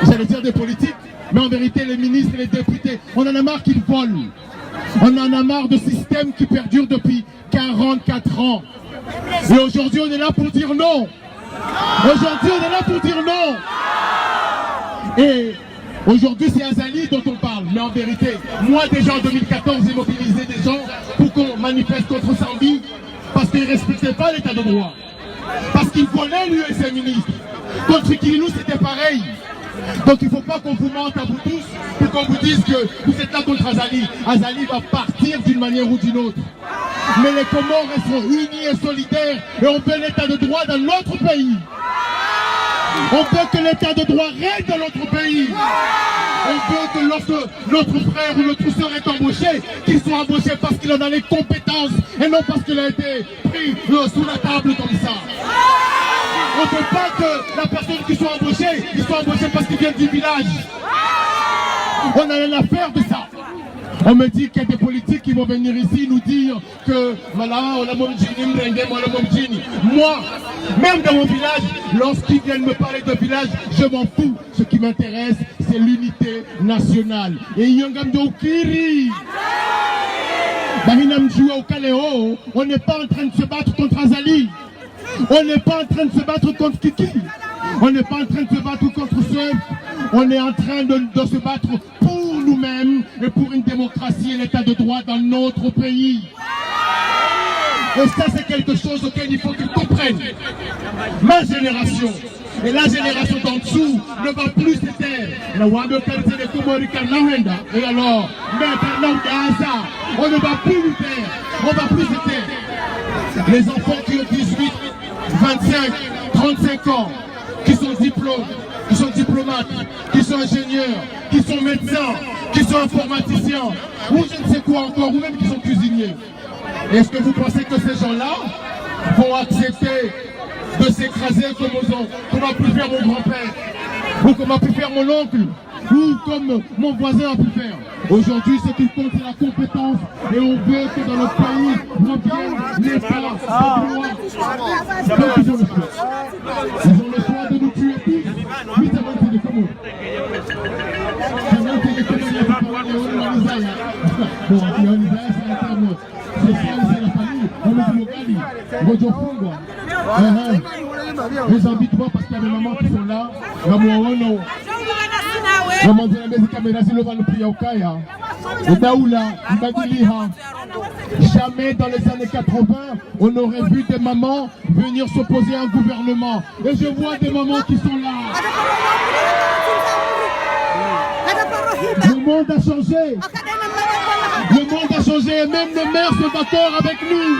j'allais dire des politiques, mais en vérité, les ministres et les députés, on en a marre qu'ils volent. On en a marre de systèmes qui perdurent depuis quarante-quatre ans. Et aujourd'hui, on est là pour dire non. Aujourd'hui, on est là pour dire non. Et aujourd'hui, c'est Azali dont on parle. Mais en vérité, moi déjà en deux mille quatorze, j'ai mobilisé des gens pour qu'on manifeste contre Sambi parce qu'ils ne respectaient pas l'état de droit. Parce qu'il volait, lui et ses ministres. Contre Kilinou, c'était pareil. Donc il ne faut pas qu'on vous mente à vous tous pour qu'on vous dise que vous êtes là contre Azali. Azali va partir d'une manière ou d'une autre. Mais les Comores resteront unis et solidaires et on veut l'état de droit dans notre pays. On veut que l'état de droit règne dans notre pays. On veut que lorsque notre frère ou notre sœur est embauché, qu'il soit embauché parce qu'il en a les compétences et non parce qu'il a été pris, euh, sous la table comme ça. On ne veut pas que la personne qui soit embauchée, il soit embauché parce qu'il vient du village. On n'a rien à faire de ça. On me dit qu'il y a des politiques qui vont venir ici nous dire que Malawi, on a mon djini, Mrenge, on a mon djini. Moi, même dans mon village, lorsqu'ils viennent me parler de village, je m'en fous. Ce qui m'intéresse, c'est l'unité nationale. Et Yonga Mdjoukiri. Bahina Mdjoua au Kaleo, on n'est pas en train de se battre contre Azali. On n'est pas en train de se battre contre Kiki. On n'est pas en train de se battre contre Soef. On est en train de, de se battre pour nous-mêmes et pour une démocratie et l'état de droit dans notre pays. Et ça, c'est quelque chose auquel il faut qu'ils comprennent. Ma génération et la génération d'en dessous ne va plus se taire. Na wando qualité de Comores Karnawenda. Et alors, mais Karnawenda, on ne va plus nous taire. On ne va plus se taire. Les enfants qui ont dix-huit, vingt-cinq, trente-cinq ans, qui sont diplômes, qui sont diplomates, qui sont ingénieurs, qui sont médecins, qui sont informaticiens, ou je ne sais quoi encore, ou même qui sont cuisiniers. Est-ce que vous pensez que ces gens-là vont accepter de s'écraser comme, ont, comme a pu faire mon grand-père, ou comme a pu faire mon oncle, ou comme mon voisin a pu faire ? Aujourd'hui, ce qui compte, c'est la compétence. Et on veut que dans notre pays, revienne l'état de droit. Donc, ils ont le choix. Ils ont le choix de nous tuer tous. Mais ça va, c'est des Comores. Ça va, c'est des Comores. Bon, on va dire, c'est la famille. On me dit, Mogali, Roger Fungwa. Uh-huh. Les habitants, parce qu'il y a des mamans qui sont là. Maman, on a. Maman, on a des caméras, c'est le van de Priyaukaya. Et Daoula, Mbadiliha. Jamais dans les années quatre-vingts, on aurait vu des mamans venir s'opposer à un gouvernement. Et je vois des mamans qui sont là. Le monde a changé. Le monde a changé et même nos mères sont d'accord avec nous.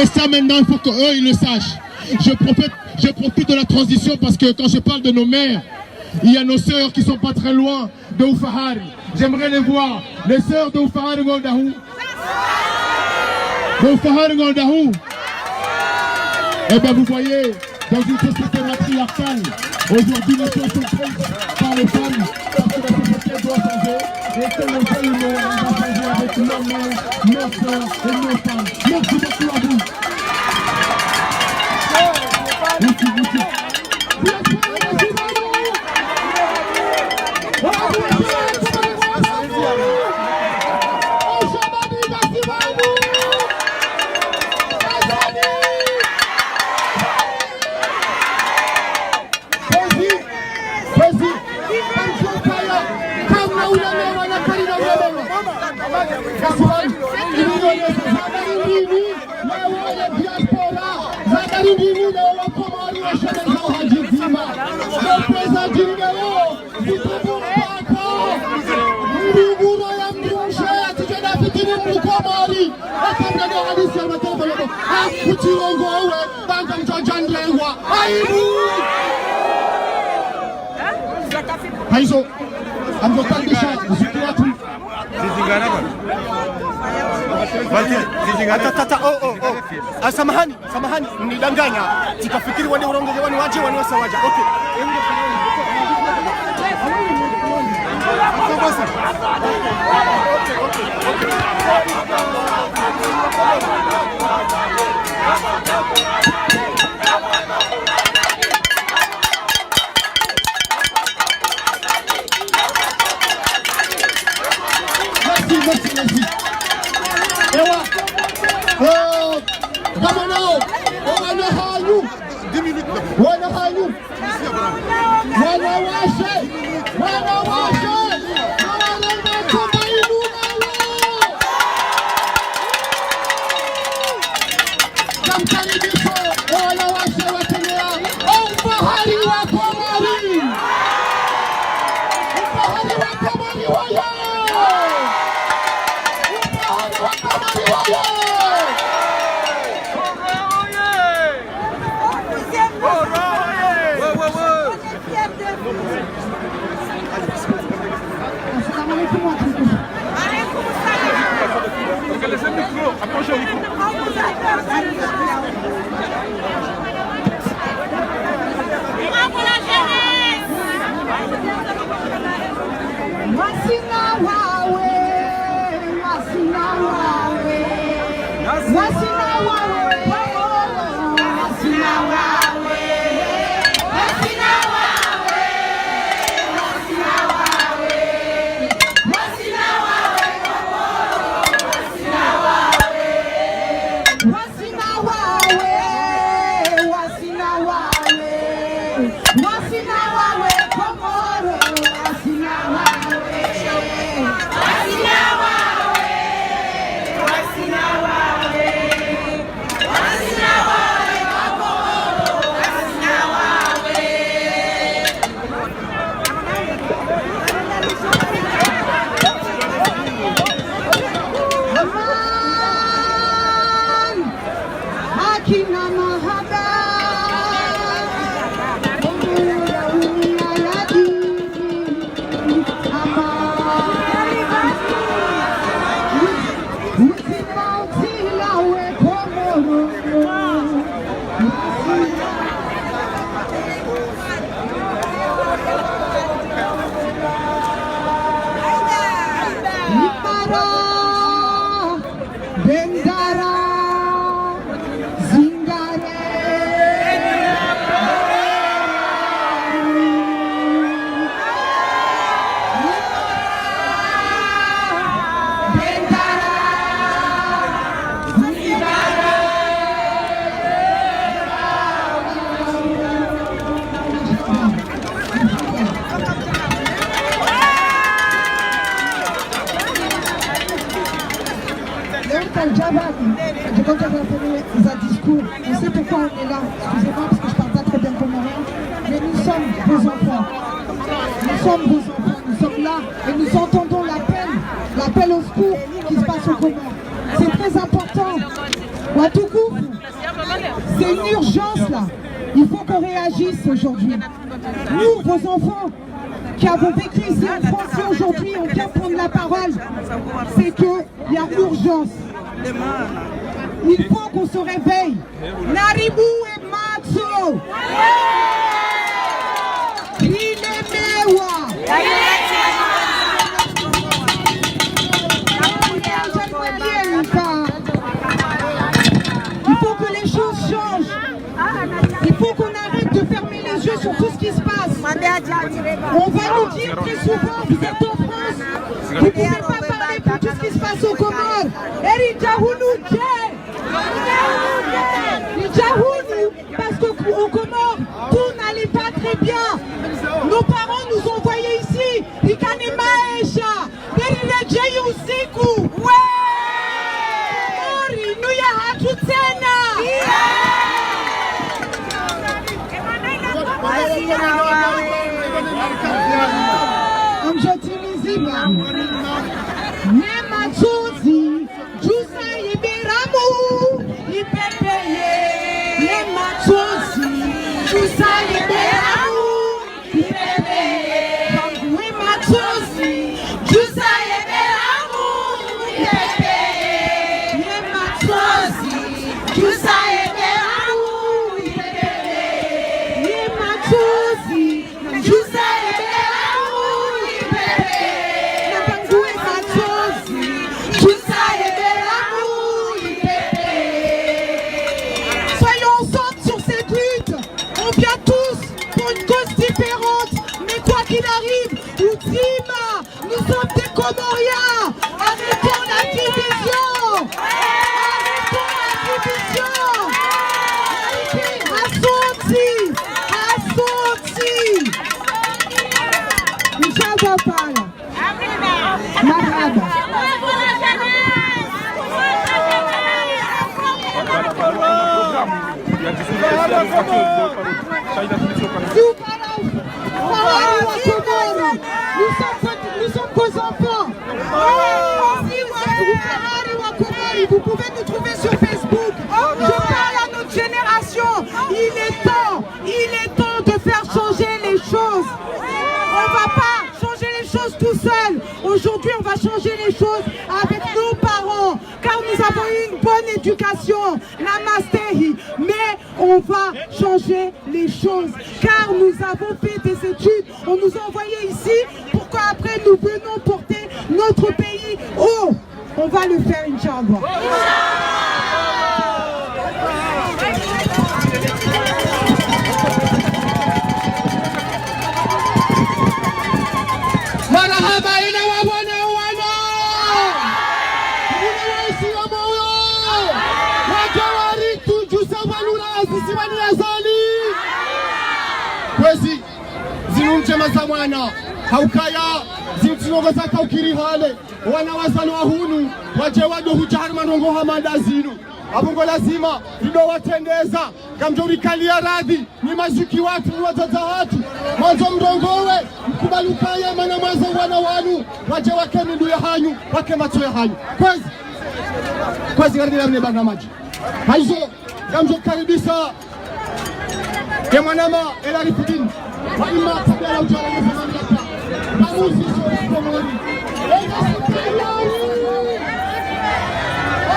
Et ça, maintenant, il faut qu'eux, ils le sachent. Je profite, je profite de la transition parce que quand je parle de nos mères, il y a nos sœurs qui sont pas très loin de Ufahari. J'aimerais les voir. Les sœurs de Ufahari, Ngondahu. Bon, fahari ngwandao. Eh ben, vous voyez, dans une société matriarcale, aujourd'hui, les choses sont prises par les femmes, parce que la société doit changer, et que le veuille ou non, elle va changer avec nos mains, nos sœurs et nos femmes. Merci beaucoup à vous. Merci, merci. Leo diaspora, zadari ndini leo Wakomori washemeza uhadjizima. Le président Djingeo, zitubu mpaka. Mdunguro ya mdungushe ya tijana fitini Mkomori. Eka mdada hadisi ya matoko loko. Ah, kutirongo we, banga mtoja ndrengwa. Aibu! Haizo, amzokaribisha, zuki watu. Zizingara bwana. Basi, zizingara. Ata, ata, ata, oh, oh, oh. Ah, samahani, samahani, mnidanganya. Tsikafikiri wale urongozi wani wadje, wani wasa wadja. Okay. Merci, merci, merci. Ewa. Oh, kama nao, oh, wana hanyu. Wana hanyu. Wanawashe. Wanawashe. Wanawashe. Namkaribishe wanawashe wa Kenya, ufahari wa Komori. Ufahari wa Komori woye! Ufahari wa Komori woye! Assalamu alaikum wa rahmatullah. Regardez le micro, approchez au micro. Wasina wawe, wasina wawe. Wasina wawe, wasina wawe. Wasina wawe, wasina wawe. Wasina wawe, Komoro, wasina wawe. Wasina wawe, wasina wawe. Aman, hakina mahaba. Bendera, zingare. Leo kadjabaki, kadjabaki za discours. On sait pourquoi on est là. Excusez-moi parce que je parle pas très bien comorien. Mais nous sommes vos enfants. Nous sommes vos enfants. Nous sommes là et nous entendons l'appel, l'appel au secours qui se passe aux Comores. C'est très important. Watukufu, c'est une urgence là. Il faut qu'on réagisse aujourd'hui. Nous, vos enfants, qui avons vécu ici en France, qui aujourd'hui on vient prendre la parole, c'est que il y a urgence. Il faut qu'on se réveille. Naribuwe matso. Rilemewa. Il faut que les choses changent. Il faut qu'on arrête de fermer les yeux sur tout ce qui se passe. On va nous dire très souvent, vous êtes en France, vous ne pouvez pas parler pour tout ce qui se passe aux Comores. Eri dja hunu dje. Eri dja hunu, parce qu'aux Comores, tout n'allait pas très bien. Nos parents nous envoyaient ici, rikane maesha. Eri redjeyi usiku. Komori, nu ya hatru tsena. Amdjotimiziba. Ne matsozi, djusa ye beramu, ipepeye. Ne matsozi, djusa ye beramu, ipepeye. Ye matsozi, djusa ye beramu, ipepeye. Ye matsozi, djusa ye beramu, ipepeye. Ye matsozi, djusa ye beramu, ipepeye. Nabangwe matsozi, djusa ye beramu, ipepeye. Soyons ensemble sur cette lutte. On vient tous pour une cause différente. Mais quoi qu'il arrive, Outima, nous sommes des Comoriens. Arrêtons la division. Arrêtons la division. Assuntsi. Assuntsi. Mshaba pala. Marahaba. Fahari wa Komori. Nous sommes, nous sommes vos enfants. Fahari wa Komori, vous pouvez nous trouver sur Facebook. Je parle à notre génération. Il est temps, il est temps de faire changer les choses. On va pas changer les choses tout seul. Aujourd'hui, on va changer les choses avec nos parents, car nous avons eu une bonne éducation. Namastehi. Mais on va changer les choses, car nous avons fait des études, on nous a envoyés ici pour qu'après nous venions porter notre pays haut. On va le faire, Inch'Allah. Marahaba, ina wabwana wana. Kuna waisi wa moyo. Wadja wari tudjusa walula zisiwani Azali. Kwezi, zinu ndjema za mwana. Haukaya, zinu tsinongo za kaukiri hale. Wana wazalwa hunu, wadje wado hudja harumwa ndrongoo hama nda zinu. Apvo ngo lazima, rido watrendeza, kamdjo rikaliya radhi, nyi mazuki watru, nyi wadzadze hatru, mwandzo mrongowe, mkubali ukaya mana mwandzo wana wanu, wadje wake mindu yahanyu, wake matso yahanyu. Kwezi, kwezi ngari nila mne barnamaji. Hayizo, ngamdjo karibisa ye mwanama El Arifudine. Wa ima tabia ya ujara ya zamani ya ta. Kamuzi sho Komori. Eza sipiriani.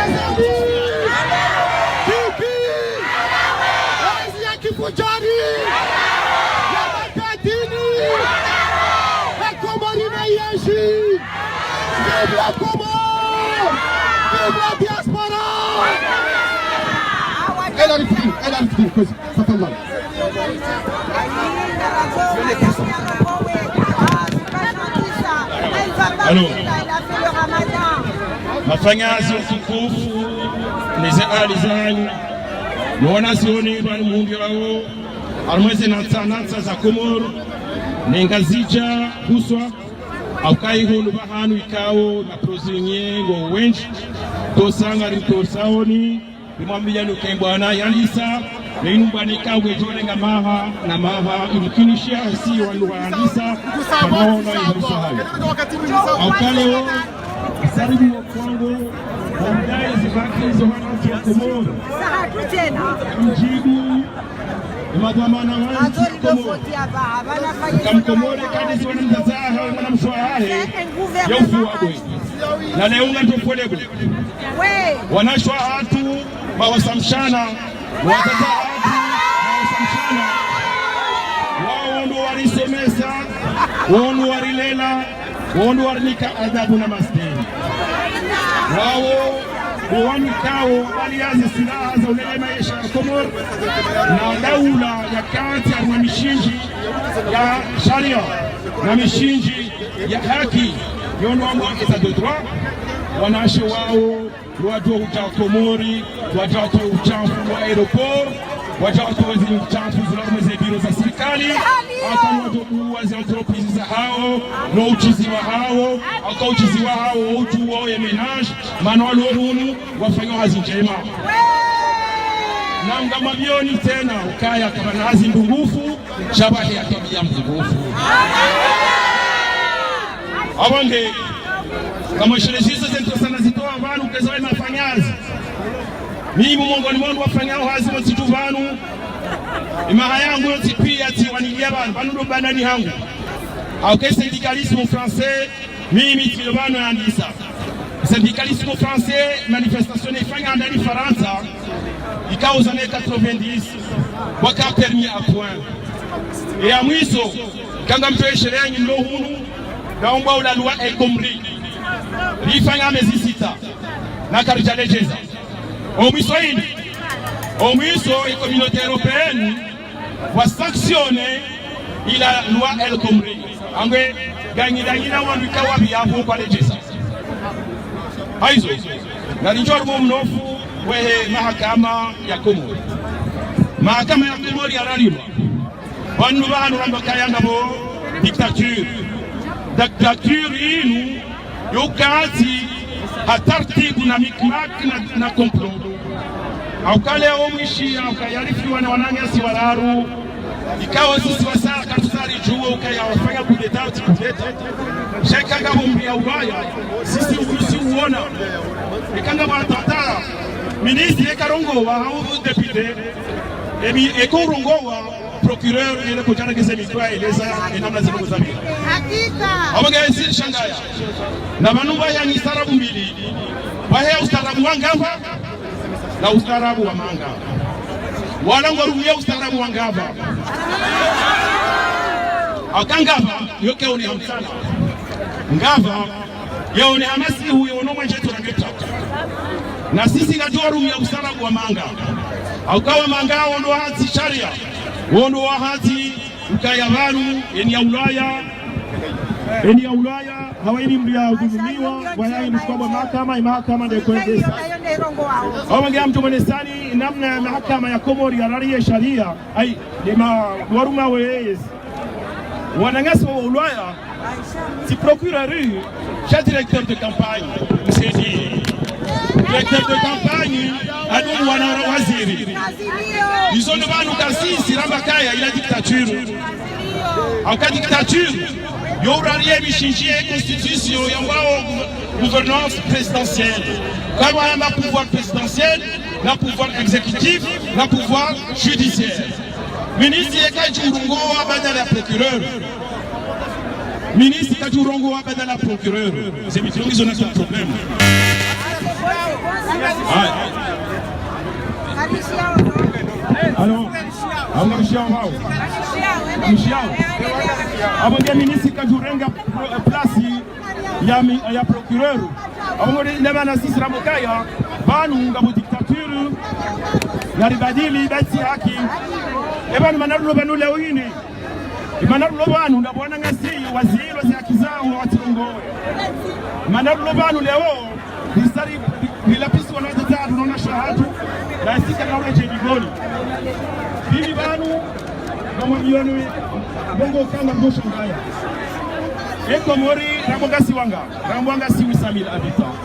Eza bi. Kiki. Ezi ya kifujari. Ya makadini. Ya Komori na yeshi. Vive la Comores! Vive la diaspora! El Arifudine, El Arifudine, kwezi, tafadhali. Alors, mafanyazi watukufu, neze ali zanyu, nona zioni bani mundi wawo, alimweze nantsa, nantsa za Komori, ne Ngazidja, huswa, Hauka hunu pvahanu ikao na prozinye ngo wendji, tosa ngari tosaoni, rimwambiya nuke bwana yandisa, ne inu bwana ikao ngedjo renga maha na maha, imkinisha si wanu wandisa, kama wana ibusa hayo. Hauka leo, saribu wa kwangu, wamdaye zibaki zo wana wa Komoro. Mjibu, Imadhwamana wa Komori. Kamkomori kadizi wana mdzadze wahe, wana mshe wahe. Yaufu wabwe. Na leo ngamdjo pvwelea. Wanashe wahatru, mawasamshana, wadzadze wahatru, mawasamshana. Wao ndo warisomesa, wao ndo warilela, wao ndo warinika adabu na mastehi. Wao, wao ndo wanu ikao, waliazi silaha za ulele maesha ya Komori, na daula ya kati ya mishindzi ya sharia, na mishindzi ya haki, yo ndo wambao état de droit, wanashe wao, wadjo hudja Komori, wadjo hudja utshafu wa aéroport, wadjo hudja utshafu zila mwe ze biro za sirikali, hata wadjo huwa ze entreprise zahao, no utshizi wahao, hata utshizi wahao, utsuwo ye ménage, mana walo hunu, wafanya hazi ndjema. Na ngamwambioni tsena, ukaya kapvana hazi ndrungufu, sha pvahe ya twabiya mbovu. Apvo nge, kamwesheleze izo ze ntrosa nazitowa pvanu, keza we mafanyazi. Mimi mongoni mwa wandru wafanyao hazi wontsi tu pvanu. Imaha yangu yontsi piya tsi wanilia pvanu, pvanu ndo bandani hangu. Au ke syndicalisme français, mimi tsi lo pvanu yandisa. Syndicalisme français, manifestation ifanya handani Farantsa, ikao za années quatre-vingt-dix, waka permis à point. E ya mwiso, kanga mtweshelea nyi mlo hunu, na ombwa ula loi El Khomri. Rifanya mezi sita, na karidja ledjeza. O mwiso ini, o mwiso e Communauté Européenne, wa sanctionner ila loi El Khomri. Angwe, ganyidanyida wandru ikao wabiya pvo kwa ledjeza. Hayizo, ngaridjo harumwa o mnofu wehe mahakama ya Komori. Mahakama ya Komori yaralilwa. Pvanu pvahanu ramba kaya ngapvo dictature. Dictature inu, yo kati ha tartibu na mikmak na, na complot. Au kale o mwishi, au kayarifiwa na wananyasi wararu. Ikao sisi wasa, katusari djuwa ukaya wafanya coup d'État, ti coup d'État. Sha ika ngapvo mbi ya ubaya, sisi urusi uona. Ika ngapvo attentat, ministre eka rongowa, hau député, emi, eka urongowa, procureur, yele kudjana ngeze mikwa, eleza, enamna zinu kuzabira. Hakika. Apvo nge ezi shangaya. Na pvanu pvahe ni ustaarabu mbili. Pvahe ustaarabu wa ngapvo, na ustaarabu wa manga. Wala ngwarumia ustaarabu wa ngapvo. Aka ngapvo, yo ke one hamsana. Ngapvo, yo one hamasihu, yo ono mwenje tu na mita. Na sisi ngadjo rumia ustaarabu wa manga. Au kawa manga, wo ndo wahatsi sharia. Wo ndo wahatsi ukaya pvanu, eni ya Ulaya, eni ya Ulaya, hawa ili mndru ya udhulumiwa, waya ili mshukwa mahakama, i mahakama nde kwendesa. Awa nge amtu mwenesani, namna ya mahakama ya Komori ya rari ye sharia, ai, ni ma, waruma wezi. Wananyasi wa Ulaya, si procureur, sha directeur de campagne, msedi. Directeur de campagne, adu wana waziri. Izo ndo pvanu kasi, si ramba kaya, ila dictature. Aka dictature, yo urariye mishindzi ye constitution ya wao gou-, gouvernance présidentielle. Kama na pouvoir présidentiel, na pouvoir exécutif, na pouvoir judiciaire. Ministre yeka djurongowa badala ya procureur. Ministre kadjurongowa badala ya procureur. Ze mitrongi zo na zo problème. Ayi. Alors, Abu Ngamshiao mbao. Ngamshiao. Abu nge ministre kadjurenga pro-, place ya mi-, ya procureur. Abu nge nde mana sisi ramba kaya, pvanu ngapvo dictature, naribadili, basi haki. E pvanu mana rulo pvanu leo ini. Mana rulo pvanu, ndapvo wananyasi, wazilwa zi haki zawo, watsirongowe. Mana rulo pvanu leo, risari, rilapisi wana wadzadze wahatru, no wanashe wahatru, na isika na uleje digoni. Pvili pvanu, ngam milioni, bongo kanga ngosho ngaya. E Komori, ramba ngasi wanga, ramba ngasi huit cent mille habitants.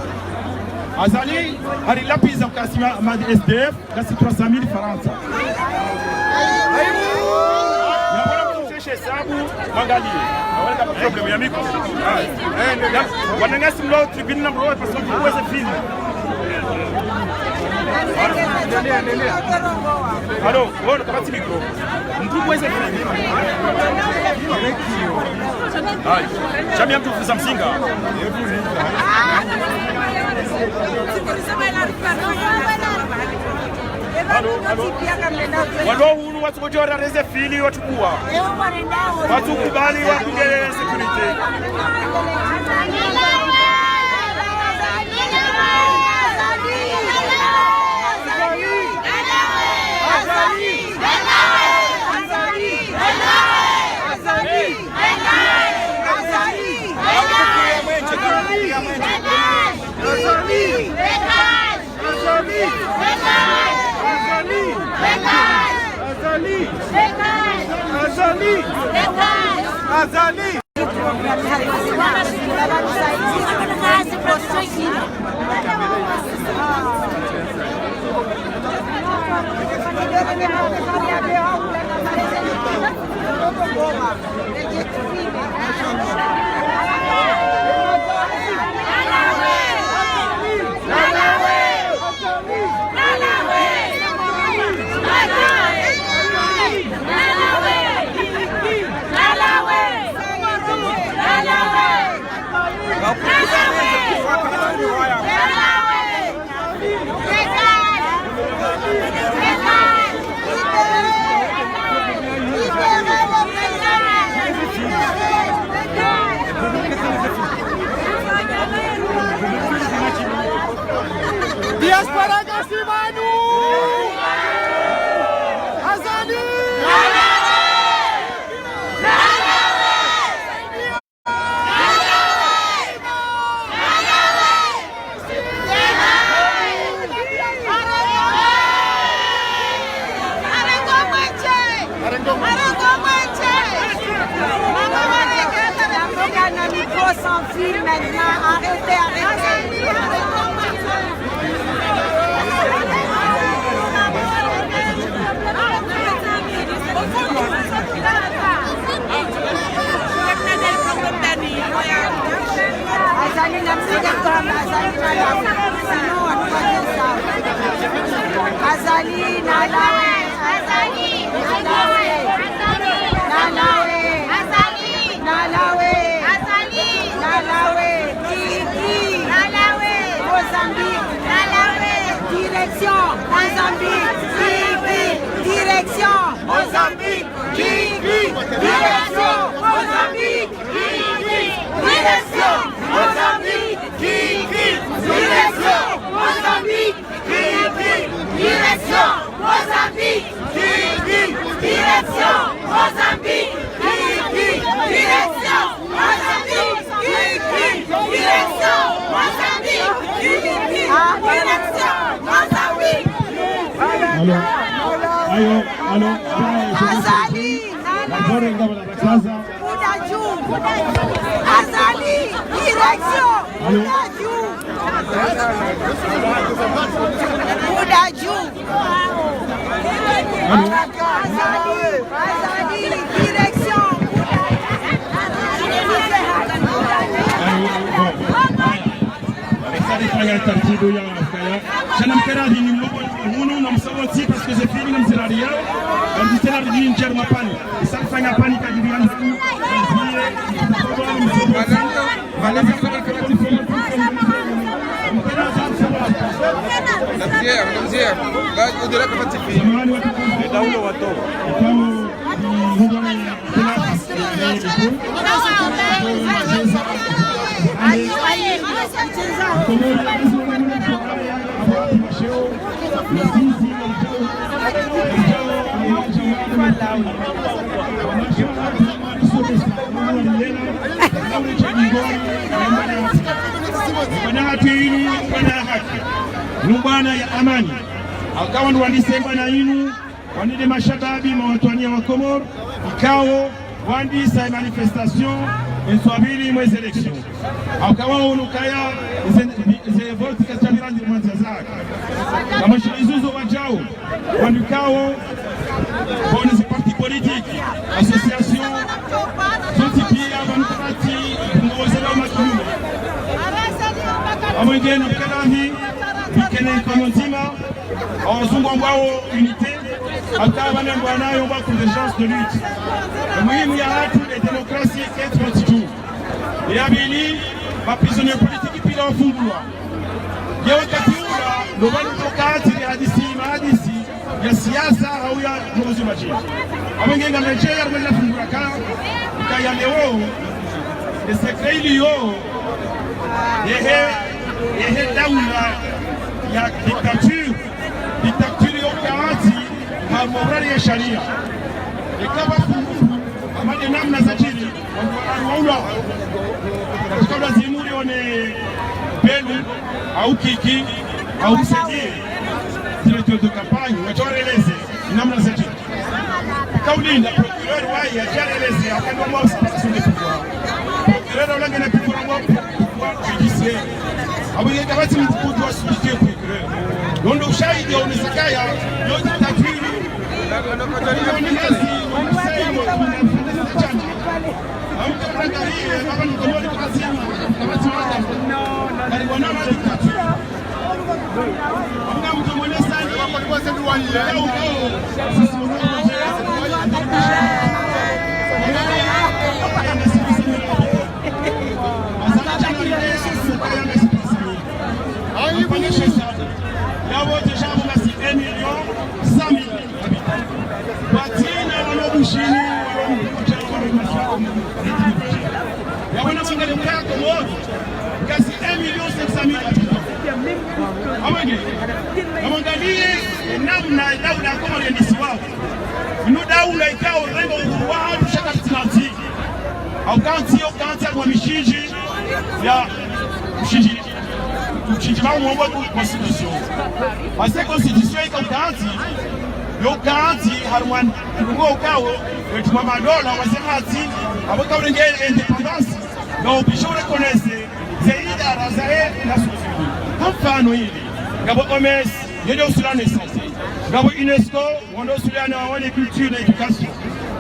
Azali, harilapviza kasi ma, ma S D F, kasi trois cent mille Farantsa. Ya, voilà, mtu mteshe hesabu, mwangalie. Na wale kama problème ya micro. Ya, wananyasi mlo tribune na mlo, parce que mtu kuweze fini. Allô, wewe kama ti micro. Mtu kuweze fini. Hayi, sha mi ya mtukufu za msinga. Alo, alo. Walo hunu watsukodjora reze fili watsukuwa. Watsukubali wakunge sécurité. Azali! Azali! Azali! Diaspora Gasimanu! Azali! Arrêtez, arrêtez. Azali, namsiga kama Azali, nalawe. Sinon, on va dire ça. Azali, nalawe. Azali, nalawe. Nalawe. Azali, nalawe. Azali, nalawe. Kiki, nalawe. Mozambique, nalawe. Direction Mozambique. Kiki, direction Mozambique. Kiki, direction Mozambique. Kiki, direction Mozambique. Kiki, direction Mozambique. Kiki, direction Mozambique. Kiki, direction Mozambique. Kiki, direction Mozambique. Kiki, direction Mozambique. Kiki, direction Mozambique. Allô. Allô, allô. Azali, nalawe. Azali, direction. Allô. Allô. Azali, Azali, direction. Allô, bon. Sa rifanya tartibu ya kaya. Sha namkera dini mloko hunu namsawati parce que ze fili namzirari yao. Namzitela dini njer mapani. Sa rifanya pani kadiri ya. Namzia, namzia. Ba, udira kama tifi. Daulo wato. Bwana hatwini, bwana haki. Ni bwana ya amani. Akawa ndo wandise bwana inu, wandide mashababi, mawatwaniya wa Komori, ikao, wandisa manifestation, enswabili mwe élection. Akawa unu kaya, ze, ze vote katabira ndi mwanza zake. Kama shirizuzo wajao, wandikao, bon, ze parti politique, association, zontsi pia, wanu kati, ngoze la makinyume. Amwengeni mkalahi, mkene nkono ndzima, awazungu ambao unité, hata wale ambao nayo wa convergence de lutte. Muhimu ya hatru, la démocratie et constitution. Ya pvili, ma prisonniers politiques pia wafungulwa. Ye wakati ula, ndo pvanu tokantsi hadisi, mahadisi ya siasa hau ya ndrongoo za madji. Apvo nge ngamdjo ya rumela fungula ka, ka ya leo, le secret iliyo, yehe, yehe daula ya dictature, dictature yo kantsi, ha morali ya sharia. Ikao fungu, hama nde namna zadjiri, wandru walawa. Katika ula zimuri one Belu, au Kiki, au Msedi, directeur de campagne, wadjo waeleze, namna zadjiri. Kauli nda procureur waye, yadjo waeleze, haka ndo mwa séparation des pouvoirs. Procureur ula ngena pouvoir wa, pouvoir judiciaire. Apvo yeka kapvatsi mdru kudjuwa expliquer procureur. Yo ndo ushahidi ya onesao ukaya, yo dictature. Yo ni ngazi, yo ni ngazi, yo ni ngazi. Yabo déjà ngasi un million cent mille habitants. Watsina walo Bushini, walo Mbuja, walo Maswa, walo Mbuja. Yabo na mwangalie mkaya Komori, ngasi un million cinq cent mille habitants. Amwenge, amwangaliye namna daula ya Komori yendesiwao. Inu daula ikao urengo uhuru wahatru sha karitsina ntsi. Au kantsi, yo kantsi ya mishindji ya mishindji. Mshindji wa mwongo ku constitution. Parce que constitution ika ukantsi, yo kantsi harumwa ngo ukao, etu mwa madola, wase hatsi, apvo kaurenge indépendance, nga obligé ureconnaître ze idara zahe Nations Unies. Ha mfano hindri, ngapvo O M S, yo nde usulana ne santé. Ngapvo UNESCO, wo nde usulana ne culture na éducation.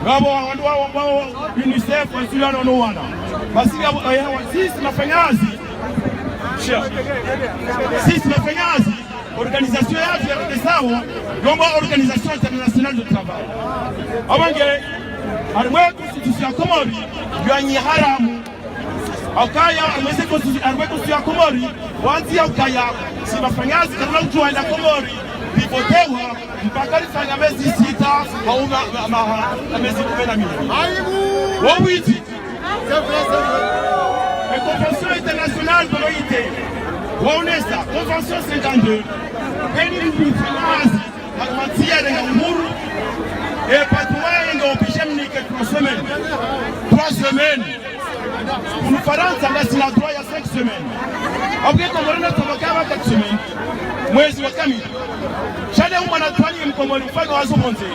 Ngapvo wandru wa, wa, wa UNICEF, wo usulana no wana. Basi ngapvo, eh, sisi wafanyakazi, sisi wafanyakazi, organisation ya afya ya sawa, yo mba Organisation Internationale du Travail. Apvo nge, harumwa constitution ya Komori, yo nyi haramu. Ukaya, harumwa constitution, harumwa constitution ya Komori, wandzi ya ukaya, si wafanyakazi, karina udjuwa enda Komori, rivotewa, mpaka rifanya mezi sita, hau ma, ma, ma, ma mezi kume na mili. Aibu! Wo witi. C'est vrai, c'est vrai. E convention internationale de l'O I T, waonesa, convention cinquante-deux, eni mfanyakazi, harumwa ntsi yarenga uhuru, e patron wahe nga obligé mnike trois semaines. Trois semaines. Kuno Farantsa ngasina droit ya cinq semaines. Apvo Komori na tsoboka wa quatre semaines. Mwezi wa kamili. Sha le umwana twani Mkomori mfano wazo pvondze.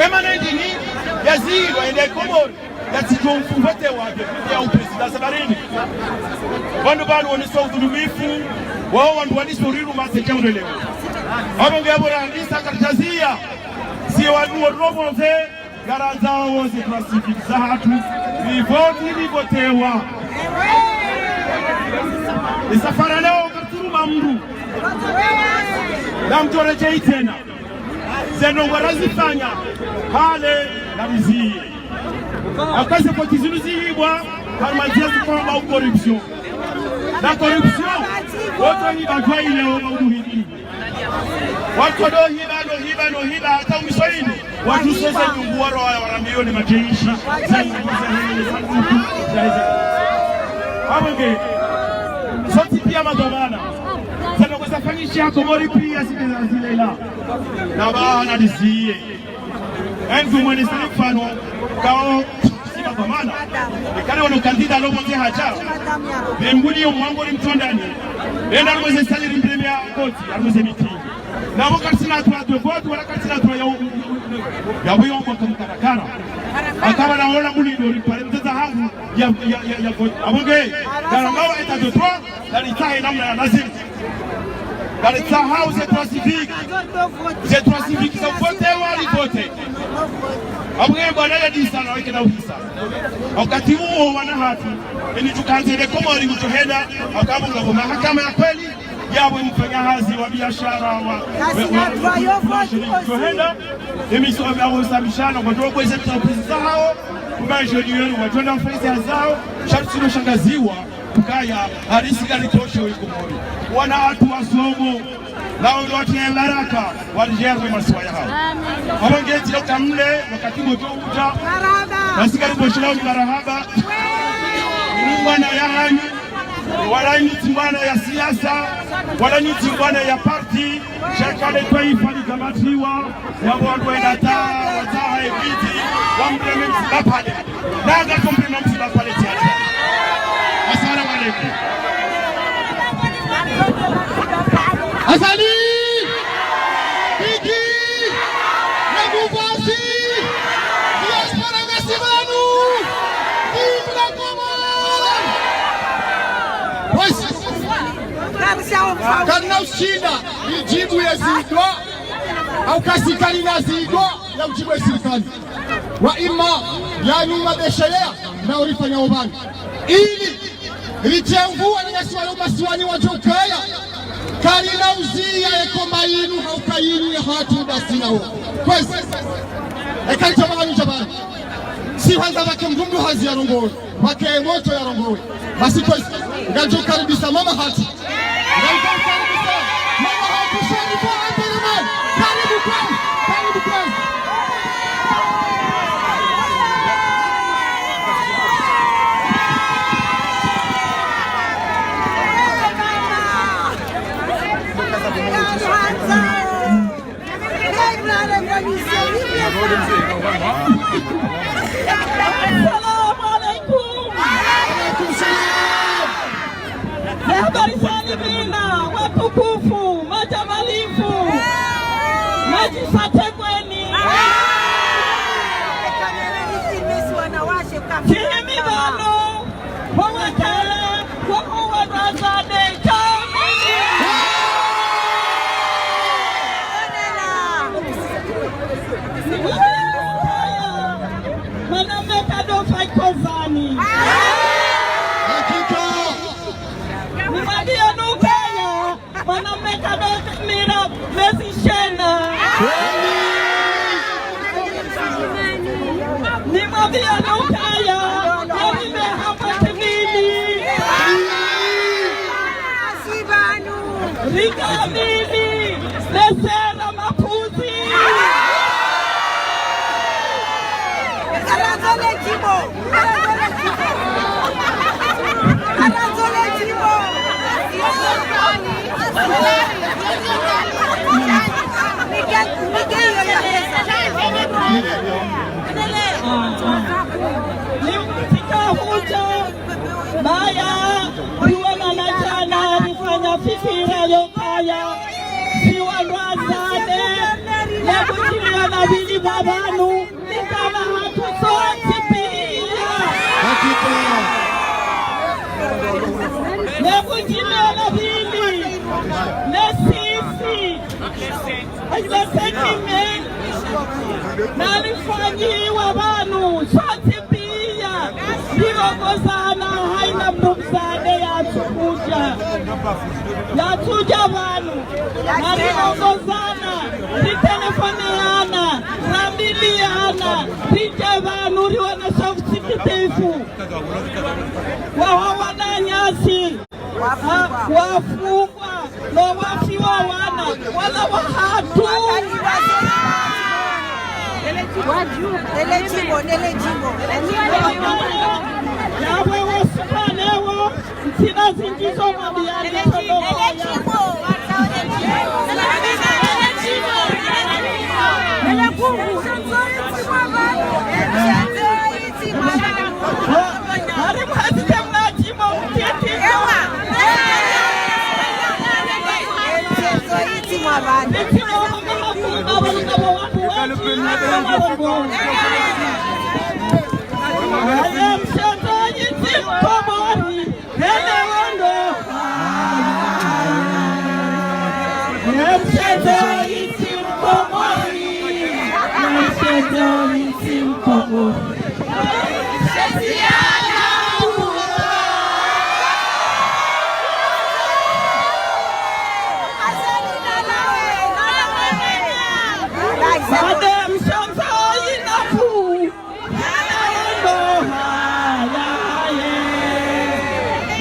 Ema nendini, yazilwa ende Komori. Yatsidjo mfuvote wa député ya uprésident sabarini. Wandru pvanu wonesao udhulumifu, wao wandru waliso riru mase dja ulelewa. Apvo nge apvo randisa kartazia, si wandru wo robo ze, ngarandzao ze droits civiques zahatru, rivoti, rivotewa. Isafara leo katsuru mamru. Na mdjoredjei tsena. Ze ndrongoo razifanya, hale nariziye. Aka ze voti zinu zihibwa, harumwa ndzia zikao wambao corruption. Na corruption, woto ni badwaile wo mauduhidi. Wandru ndo hiba, ndo hiba, ndo hiba, hata umiso ini. Wandru soze nyungu waro wa, wa milioni majeshi. Ze nyungu za hini, za nyungu, za hini. Apvo nge, sontsi pia madhwamana. Ze ndrongoo zafanyishiha Komori pia zile, zile la. Na pvanu nariziye. Endu mwene sali mfano, kao, si madhwamana. Ikale wano kandida lo pvondze hadja. Be mbuli yo mwango li mtrondani. Enda harumwa ze sali rimbremea koti, harumwa ze miti. Na pvo karitsina droit de vote, wala karitsina droit ya, ya, ya, ya, ya, ya, ya, mkarakara. Akaba na wola mbuli ndo ripare mteza hangu, ya, ya, ya, ya vote. Apvo nge, ngarambao état de droit, naritsahe namna ya lazimu. Ngaritsahao ze droits civiques. Ze droits civiques za vote wali vote. Apvo nge bwana ya disa na weke na uhisa. Wakati uwo wana hatru, eni tukanze le Komori mtohenda, akabunga kwa mahakama ya kweli, yawe mfanyakazi wa biashara wa, wa, wa, wa, mtohenda, emi so ya usamishana, kwa toko kweze entreprise zahao, Ba jeunes wenu, wadjo wenda wafanye hazi zao, sha ritsi no shangaziwa, ukaya, harisi kalitoshe we Komori. Wana hatru wasomo, na wandru watriye baraka, waridjeze masiwa yahao. Amin. Abo nge tsi lo kamle, wakati mdjo udja. Marahaba. Nasi karibu shilao ni marahaba. Ni mwana yahanyu, wala nyi tsi mwana ya siasa, wala nyi tsi mwana ya parti, sha kale twaifa likamatiwa, wabo wandru wenda ta, wataha ebidi, wamreme msiba pale. Nanga comprendre msiba pale tiari. Assalamu alaikum. Azali! Bigi! Naguvazi! Diaspora ngasi pvanu! Vive la Comore! Wasi! Karina ushinda, idjibu ye zindro, au kasi karina zindro, ya udjibu ye sirikali. Wa imma, yanu mabeshelea, na urifanya ubani. Ili, ritsengu wa ni masiwa yo masiwani wadjo kaya, karina uziya ye Komba yinu, hauka yinu ya hatru basi nawo. Kwezi, e kali tsa mahanu tsa bani. Si hwandza pvake mdru mdru hazi ya rongowe. Pvake motro ya rongowe. Basi kwezi, ngamdjo karibisa mama hatru. Ngamdjo karibisa mama hatru Sharifa Abderemane. Karibu kwezi, karibu kwezi. Assalamu alaikum. Habari zenu bwana, watukufu, madjamalifu. Madjisate kweni. Tihimi pvanu. Wawakala, wakuwa razade, kamili. Mwanamme kado faikozani. Hakika. Nimwambie nukaya. Mwanamme kado mira mezi shenda. Nimwambie nukaya, mwanamme hapati mimi. Rikamili, lesera mapuzi. Nimtsika hudja, baya, iwe mana djana, rifanya fikira yo kaya, si wandru wazade, ne kutiliya na wili mwa pvanu, Nikana hatru sontsi piya. Hakika. Ne kutiliya na wili. Ne sisi. Ayiba sekime. Nalifanyiwa pvanu sontsi piya. Rirongoana haina mdru mzade yatsukudja. Yatsudja pvanu. Narirongoana, ritelefoneana, rambiliana, ridje pvanu riwonese usikitifu. Waho wananyasi, ha, wafungwa, no wafiwa wana, wana wahatru. Ele djimbo, ele djimbo. Yawe wasuka leo. Ntsina zindji zo mwambiani. Hari mhadzi te mnadjimo mtiti.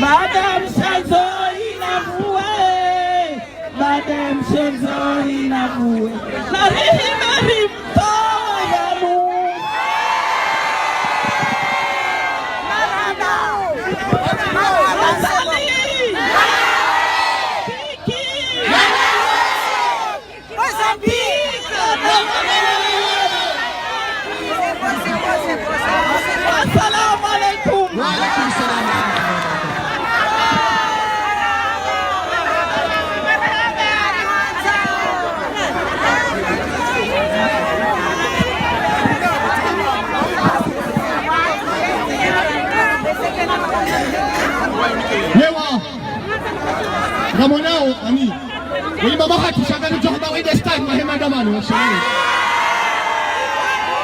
Madame Shanzo inavue, Madame Shanzo inavue. Narihi, narihi, mtoya mu. Marahaba. Marahaba. Azali. Kiki. Assalamu alaikum. Wa alaikum salam. Ewa. Ngamonao, ani. Oyi baba hatru shangari djo hamba wende stade, mahe maandamano, shangari.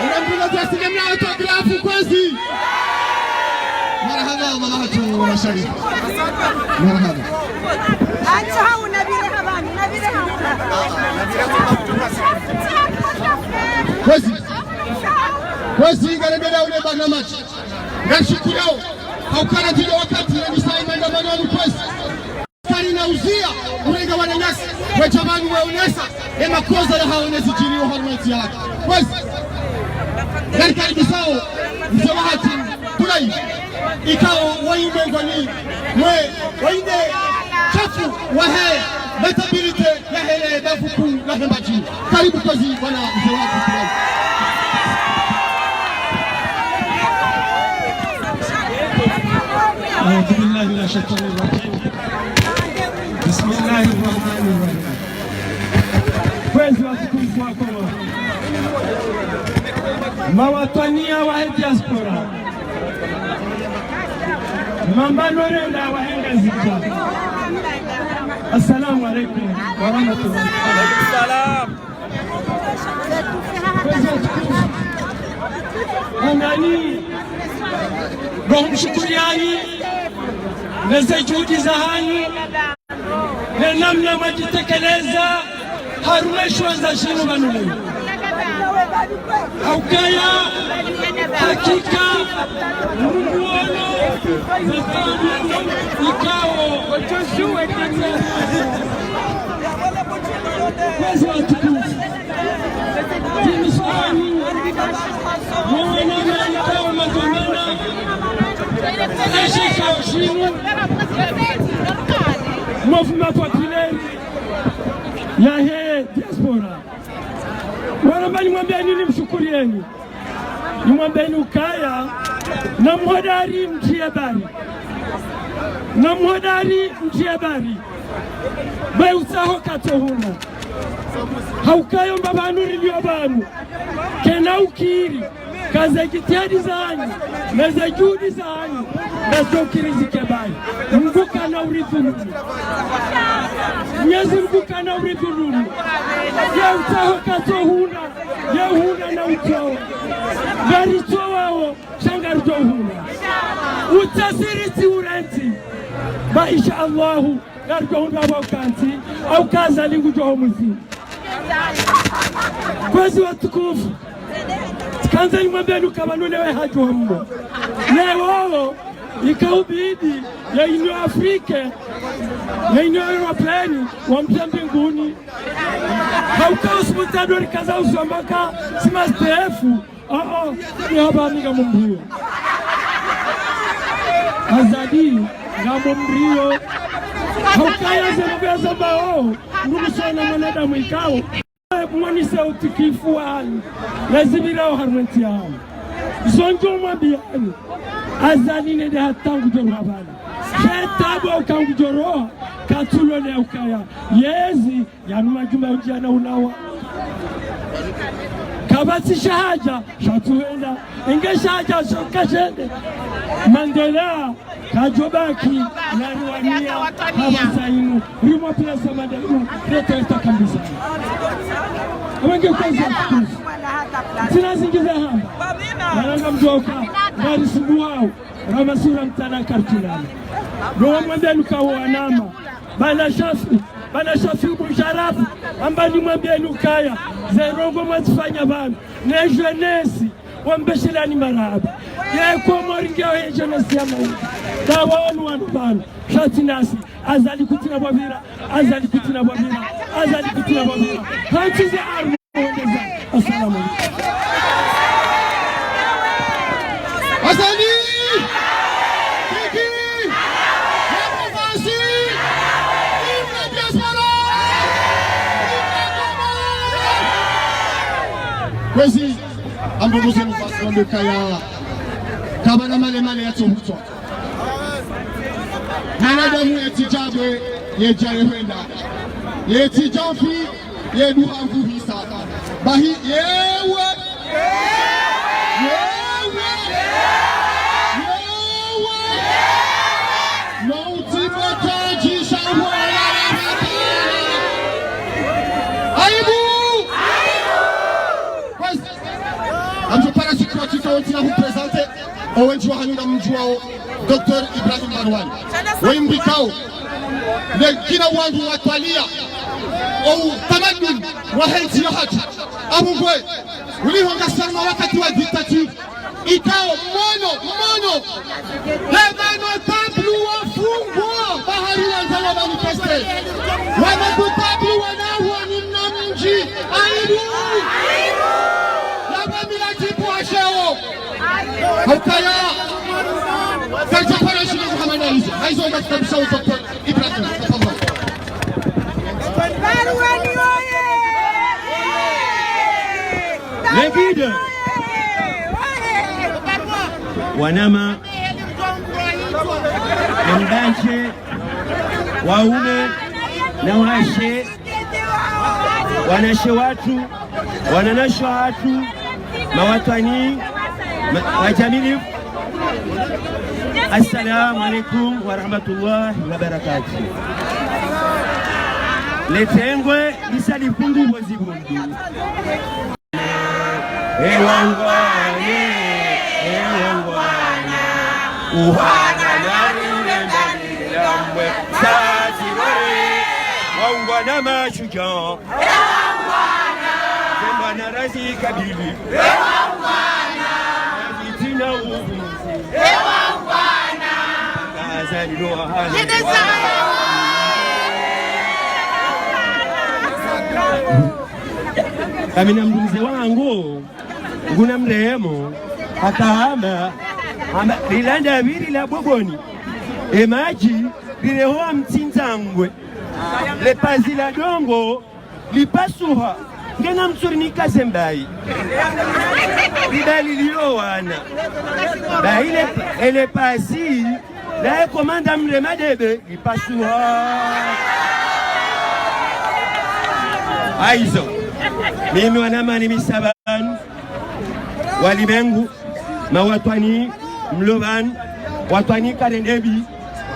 Ina mbilo za sile mna autographe, kwezi. Marahaba, baba hatru, mashari. Marahaba. Acha hau, nabire habani, nabire habani. Kwezi. Kwezi, ngarendeleao ne barnamaji. Ngashukurao. Haukana zile wakati, na misai maandamano ya kwezi. Kari na uzia, urenga wananyasi, wecha pvanu weonesa, emakosa ya haonesi djiriyo harumwa entsi yahatru. Kwezi, ngarikaribisao, mze wahatru, Abdoulaye, ikao wainde ngoni, mwe, wainde chafu, wahe, notabilité, yahe le dafuku, lahe Mbadjini. Karibu kwezi, bwana mze wahatru, Abdoulaye. أعوذ بالله من الشيطان الرجيم. بسم الله الرحمن الرحيم. Kwezi watukufu wa Komori. Mawatwaniya wahe diaspora. Mambano renda wahe Ngazidja. Assalamu alaikum wa rahmatullahi wa barakatuh. Salam. Angani, ngomshukuriyani, neze juhudi zahanyu, ne namna mwadjitekeleza, harumwa eshiwandza shinu pvanu leo. Haukaya, hakika, Mungu wono, ikao, kwezi watukufu. Timiswani, mwana mwana wa makomana, eshika shinu, mouvement populaire yahe diaspora. Waramba nimwambeni, nimshukuriyeni. Nimwambeni ukaya, namhodari mtriye bari. Namhodari mtriye bari. Be utsaho katsohuna. Haukaya omba pvanu riliyo pvanu. Kena ukiri. Kaze jitihadi zahanyu, neze juhudi zahanyu, nazo ukiri zike bahi. Mngu kana uridhulumu. Mwenyezi Mngu kana uridhulumu. Ye utsaho katsohuna, ye huna na utsaho. Ngaritsowawo, sha ngaridjo huna. Utsasiri tsi urantsi. Ba insha Allahu, ngaridjo hundra pvwa ukantsi, au kaza lingu djo ho muzini. Kwezi watukufu. Tsikandza nimwambeni uka pvanu leo hadjo mmo. Leo, ikaubidi, ya Union Afrique, ya Union Européenne, wamtia mbinguni. Hauka usubutu ndo rikaza uswamba ka, si ma S D F, Oh, oh, ni hamba mi ngamumriyo. Azali, ngamumriyo. Haukaya zeno vya zambao, ndugu sana mwanadamu ikao. Mwanise utukufu wahanyu. Lazima irao harumwa entsi yahanyu. Zo ndjo mwambiyani. Azali nende hata ngudjo roha pvala. Sha tabu uka ngudjo roha, katsulole ukaya. Yezi, yanu majumba udjana ulawa. Kapvatsi shahadja, shatsuhenda. Inge shahadja, sho kashende. Mandela, kadjo baki, nariwaniya, hapvasa inu. Rimo pila samada inu, reto esta kambisa. Awenge kwezi watukufu. Tsina zingi za hamba. Malanga mdjoka, nari subuwao. Ramasura mtsana kartilana. Ndo wamwambia nuka wanama. Bwana Shafi, bwana Shafi Bujarafu, amba nimwambie nukaya, ze ndrongo mwazifanya pvanu, ne jeunesse, wambeshelani marahaba. Ye Komori ngiyo ye jeunesse ya Maore. Tawaonu wanu pvanu. Sha tsi nasi. Azali kutsina bwabira. Azali kutsina bwabira. Azali kutsina bwabira. Hantsi ze arme wendeza. Assalamu alaikum. Azali! Kiki! Kwezi, ambo muze mufasi wa mekaya. Kabana male male ya tsohutso. Mwanadamu yetsi djabwe, yedja yehwenda. Yetsi djafi, yeduha mvuhisa. Bahi, yewe! Yewe! Yewe! Mauti mataji shahwala. Aibu! Kwezi, amsho para shukuru tika wontsi na huprezante, owendji wahanyu ngamdjuwao, Docteur Ibrahim Barwani. Wembikao, lekina wandru watwaliya, o utamaduni, wahe ntsi yahatru. Abu ngwe, uliho ngasarma wakati wa dictature. Ikao mono, mono. Lema notable wafungwa, bahari wanza wa manifeste. Wa notable wanahuwa ni mna mdji. Aibu. Lema milati pwasheo. Haukaya. Kaja kwa Rashid Muhammad Ali. Haizo katika bisau Docteur Ibrahim. Tafadhali. Levida. Wanama, wambache, waume na washe, wanashe watru, wananashe watru, mawatwani, ma-, wajamilifu. Assalamu alaikum wa rahmatullahi wa barakatuh. Letengwe lisa lipungu mozibundu. Ewangwane, ewangwana. Uhana nani ulembani lambwe. Sati gore. Wangwana mashujaa. Ewangwana. Sembana razi kabili. Ewangwana. Razi tina ubu. Ewangwana. Kazali no hana. Kamina mdru mze wangu, nguna mremo, hakahamba, hamba, lilanda viri la boboni, emadji, lirehowa mtsindza ngwe, lepazi la dongo, lipasuha, ngena mtsuri nikaze mbayi. Libali liyo wana. Bayi le, ele pasi, laye komanda mle madebe, lipasuha. Haizo. Mimi wanamani misabanu. Walimengu, mawatwani, mlobani, watwani karendembi,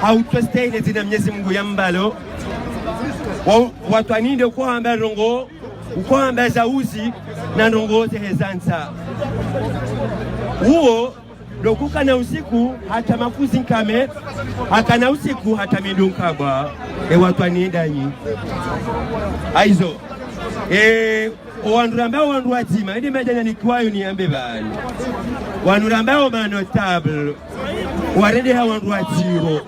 hautweste ile zina Mnyezi Mungu ya mbalo. Wa-, watwani nde uko hamba ndrongo, uko hamba za uzi, na ndrongo ze hezansa. Uwo, ndo kukana usiku, hata mafuzi nkame, hakana usiku, hata mindru nkabwa, e watwani ndanyi. Haizo, e, Owandru rambao wandru wadzima, ende madjana nikiwayo niyambe pvanu. Wandru rambao ma notables, warendeha wandru wadziro.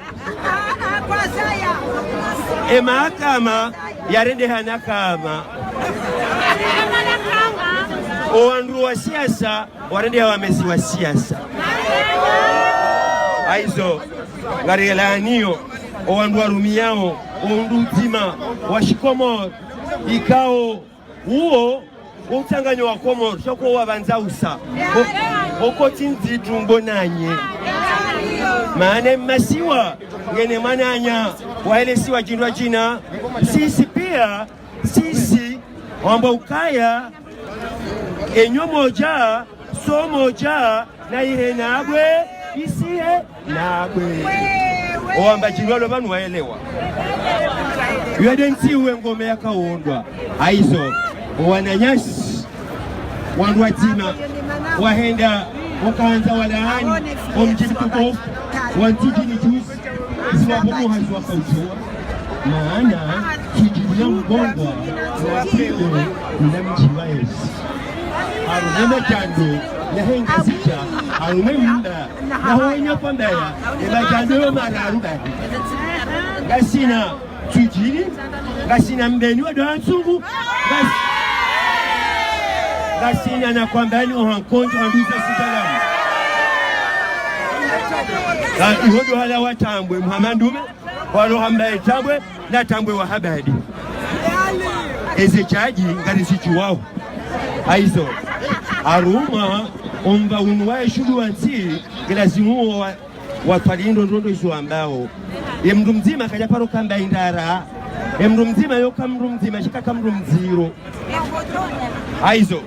E mahakama, yarendeha nakama. Owandru wa siasa, warendeha wamezi wa siasa. Haizo, ngarelaniyo, owandru warumiyao, owandru udzima, wa shikomori, ikao, uwo, wo utsanganyo wa Komori, sha ko wapvandza usa. Ko-, oko tsi ndzitru mbonanye. Maana masiwa, ngena mwananya, wa ele siwa djindru djina. Sisi pia, sisi, wamba ukaya, enyo modja, so modja, na ihe nabwe, isihe nabwe. Owamba djilwalo pvanu waelewa. Yo nde ntsi uwe ngome yakawondwa. Haizo, owananyasi, wandru wadzima, wahenda, wakahandza walaani, omdji mtukufu, wa Ntsuju ni juzi, ziwa bomu hazi wakautowa. Maana, Ntsuju ya mgongwa, na pigo, na mdji wa esi. Harumwa madjando, na henga zidja, Harumwa mba, na hwenya kwamba ya, eba djando yo mararu bahi. Ngasina Tsudjini, ngasina Mbeni wa Doha Ntsungu, ngas-, ngasina na Kwambani oha nkondjo ha nduza sitalamu. Ka iho ndo hala watambwe Muhammad Ndume, walo hamba etambwe, na tambwe wa habari. Eze tsadji ngari zidjuwao. Haizo. Harumwa omva unu wa eshudu wa ntsi, ngilazimu wa, watwali ndo ndrongoo izo wambao. Ye mndru mdzima kadja paro kamba indrara. Ye mndru mdzima yoka mndru mdzima, shika ka mndru mdziro. Haizo.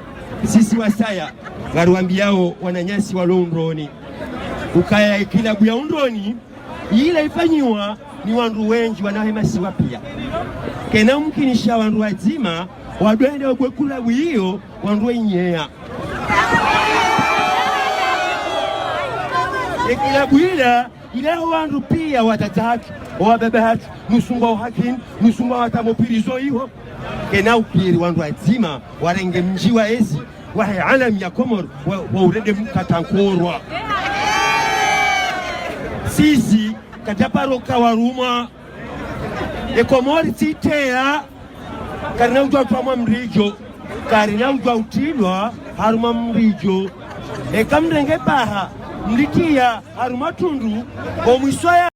Sisi wasaya, ngariwambiao wananyasi walo Undroni. Ukaya ekilabu ya Undroni, ile ifanyiwa ni wandru wendji wana he masiwa pia. Kena mkinisha wandru wadzima, wadwende wabwe kulabu iyo, wandru wenyeya. Ekilabu ila, ila ho wandru pia watata hatru, owababa hatru, nusungwa ohakini, nusungwa watamo pirizo iho. Kena ukiri wandru wadzima, warenge mdji wa ezi, wahe alami ya Komori, wa, wa urende mkatankorwa. Sisi, kadja paro ka warumwa. E Komori tsi teya, karina udjwa utwamwa mridjo, karina udjwa utilwa harumwa mridjo. Eka mrenge paha, mritiya harumwa tundru, omwiso ya